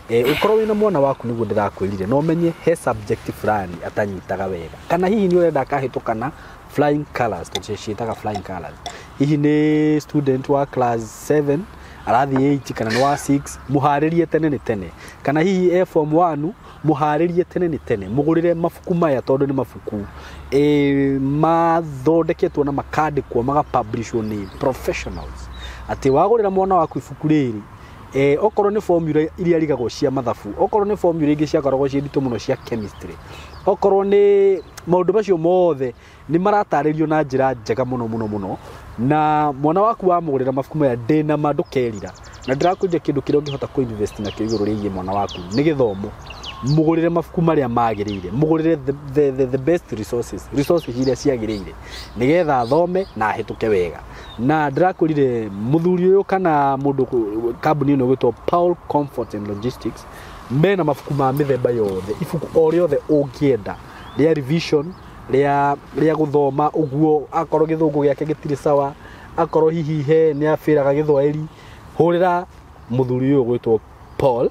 Ũkorwo wĩna mwana waku nĩguo ndĩrakwĩrire no menye he subject fulani atanyitaga wega kana hihi nĩ ũrenda akahĩtũka na flying colors tondũ ciĩtaga flying colors. Hihi nĩ student wa class 7 arathiĩ 8 kana nĩ wa 6 mũharĩrie tene nĩ tene kana hihi e form 1 mũharĩrie tene nĩ tene mũgũrĩre mabuku maya tondũ nĩ mabuku mathondeketwo na makandĩkwo magapublishwo nĩ professionals atĩ wagũrĩra mwana waku ibuku rĩrĩ okorwo nĩ formula iria rigagwo cia mathabu okorwo nĩ formula ingĩ ciakoragwo ciĩ nditũ mũno cia chemistry okorwo nĩ maũndũ macio mothe nĩ maratarĩrio na njĩra njega mũno mũno mũno na mwana waku wamũgũrĩra mabuku maya ndĩna ma ndũkerira na ndĩrakũnja kĩndũ kĩrĩa ũngĩhota kũ invest nakĩo igũrũ rĩgiĩ mwana waku nĩ gĩthomo. Mũgũrĩre mabuku marĩa magĩrĩire, mũgũrĩre the best resources, resources iria ciagĩrĩire nĩgetha athome na ahĩtũke wega. Na ndĩrakwĩrire mũthuri ũyũ kana mũndũ kambuni ĩno ĩgwĩtwo Paul Comfort and Logistics mena mabuku ma mĩthemba yothe, ibuku o rĩothe ũngĩenda rĩa revision, rĩa gũthoma ũguo, akorwo gĩthũngũ gĩake gĩtirĩ sawa, akorwo hihi he nĩ abĩraga gĩthwaĩri, hũrĩra mũthuri ũyũ ũgwĩtwo Paul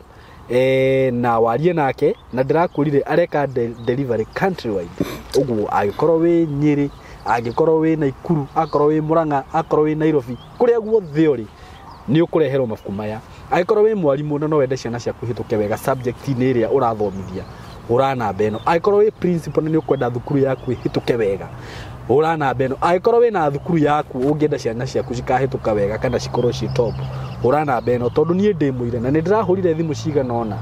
na warie nake. Na ndĩrakwĩrire areka delivery countrywide, ũguo angĩkorwo wĩ Nyĩrĩ, angĩkorwo wĩ Naikuru, akorwo wĩ Murang'a, akorwo wĩ Nairobi, kũrĩa guothe ũrĩ nĩ ũkũreherwo mabuku maya. Angĩkorwo wĩ mwarimũ na no wende ciana ciaku ihĩtũke wega subject-inĩ ĩrĩa ũrathomithia, hũra namba ĩno. Angĩkorwo wĩ principal na nĩ ũkwenda thukuru yaku ĩhĩtũke wega, hũra namba ĩno. Angĩkorwo wĩna thukuru yaku ũngĩenda ciana ciaku cikahĩtũka wega kana cikorwo ciĩ top, hũra namba ĩno, tondũ niĩ ndĩ mũira na nĩ ndĩrahũrire thimũ cigana ũna,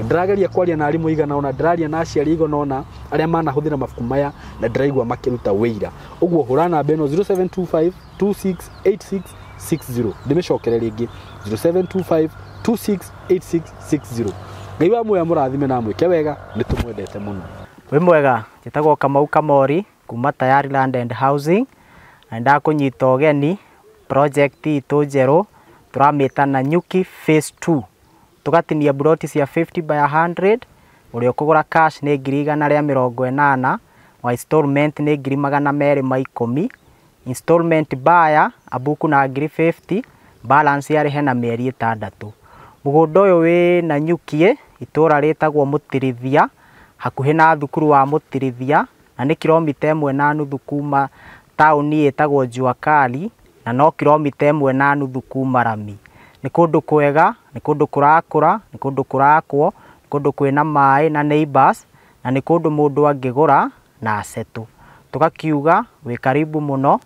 ndĩrageria kwaria na arimũ igana ũna, ndĩraria na aciari igana ũna arĩa manahũthĩra mabuku maya na ndĩraigua makĩruta wĩira. Ũguo hũra namba ĩno 0725 268660, ndĩmĩcokere rĩngĩ 0725 268660. Ngai wa muoyo mũrathime na mwĩke wega, nĩ tũmwendete mũno. Wĩ mwega, njĩtagwo Kamau Kamori kuma Tayari Land and Housing, na ndakũnyita ũgeni project itũ njerũ tũramĩta Nanyuki Phase 2. Tũgatinia buroti cia 50 by 100, ũrĩa ũkũgũra cash nĩ 180,000, wa installment nĩ 210,000, installment buyer abuku na 50,000, balance arĩhe na mĩeri 6. Mũgũnda ũyũ wĩ Nanyuki, itũra rĩtagwo Mũtirithia, hakuhĩ na thukuru wa Mũtirithia, na nĩ kilomita 1.5 kuma taũni ĩtagwo Jua Kali, na no kilomita 1.5 kuma Rami. Nĩ kũndũ kwega, nĩ kũndũ kũrakũra, nĩ kũndũ kũrakwo, nĩ kũndũ kwĩna maĩ na neighbors, na nĩ kũndũ mũndũ angĩgũra na asetũ. Tũgakiuga wĩ karibu mũno,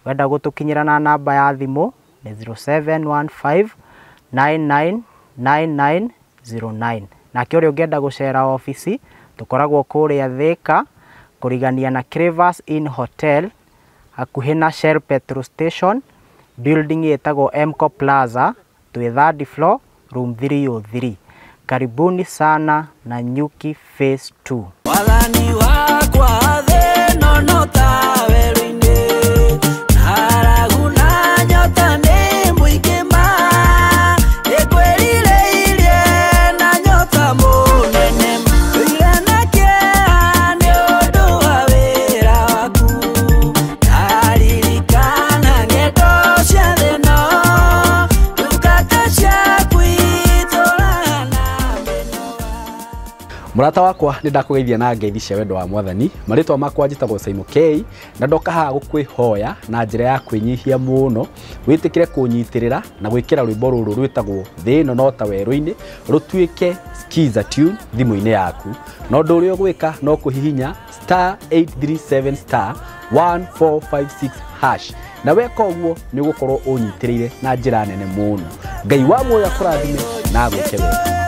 wenda gũtũkinyĩra na namba ya thimũ nĩ 0715 999909. Nake ũrĩa ũngĩenda gũcera obici, tũkoragwo kũrĩa Thika, kũrigania na Crevas Inn Hotel, hakuhĩ na Shell petrol station, building ĩtagwo Mco Plaza, twĩ third floor, room 303. Karibuni sana Nanyuki Phase 2. Wathani wakwa thĩ no ta werũ-inĩ, ng'aragu na nyota nĩ mũingĩ ma, nĩngwĩrirĩirie na nyota mũnene, ndũire na kĩeha nĩ ũndũ wa wĩra waku, ndaririkana ng'endo cia thĩ ĩno, ndungata ciaku itũũraga na mĩnoga. Mũrata wakwa, nĩ ndakũgeithia na ngeithi cia wendo wa mwathani. Marĩtwa makwa njĩtagwo Saimo K, na ndoka haha gũkwĩhoya na njĩra ya kwĩnyihia mũno wĩtĩkĩre kũnyitĩrĩra na gwĩkĩra rwĩmbo rũrũ rwĩtagwo Thĩ ĩno no ta werũ-inĩ rũtuĩke skiza tune thimũ-inĩ yaku. Na ũndũ ũrĩa ũgwĩka no kũhihinya star 837 star 1456 hash, na weka ũguo nĩ ũgũkorwo ũnyitĩrĩire na njĩra nene mũno. Ngai wa muoyo akũrathime na agwĩke wega.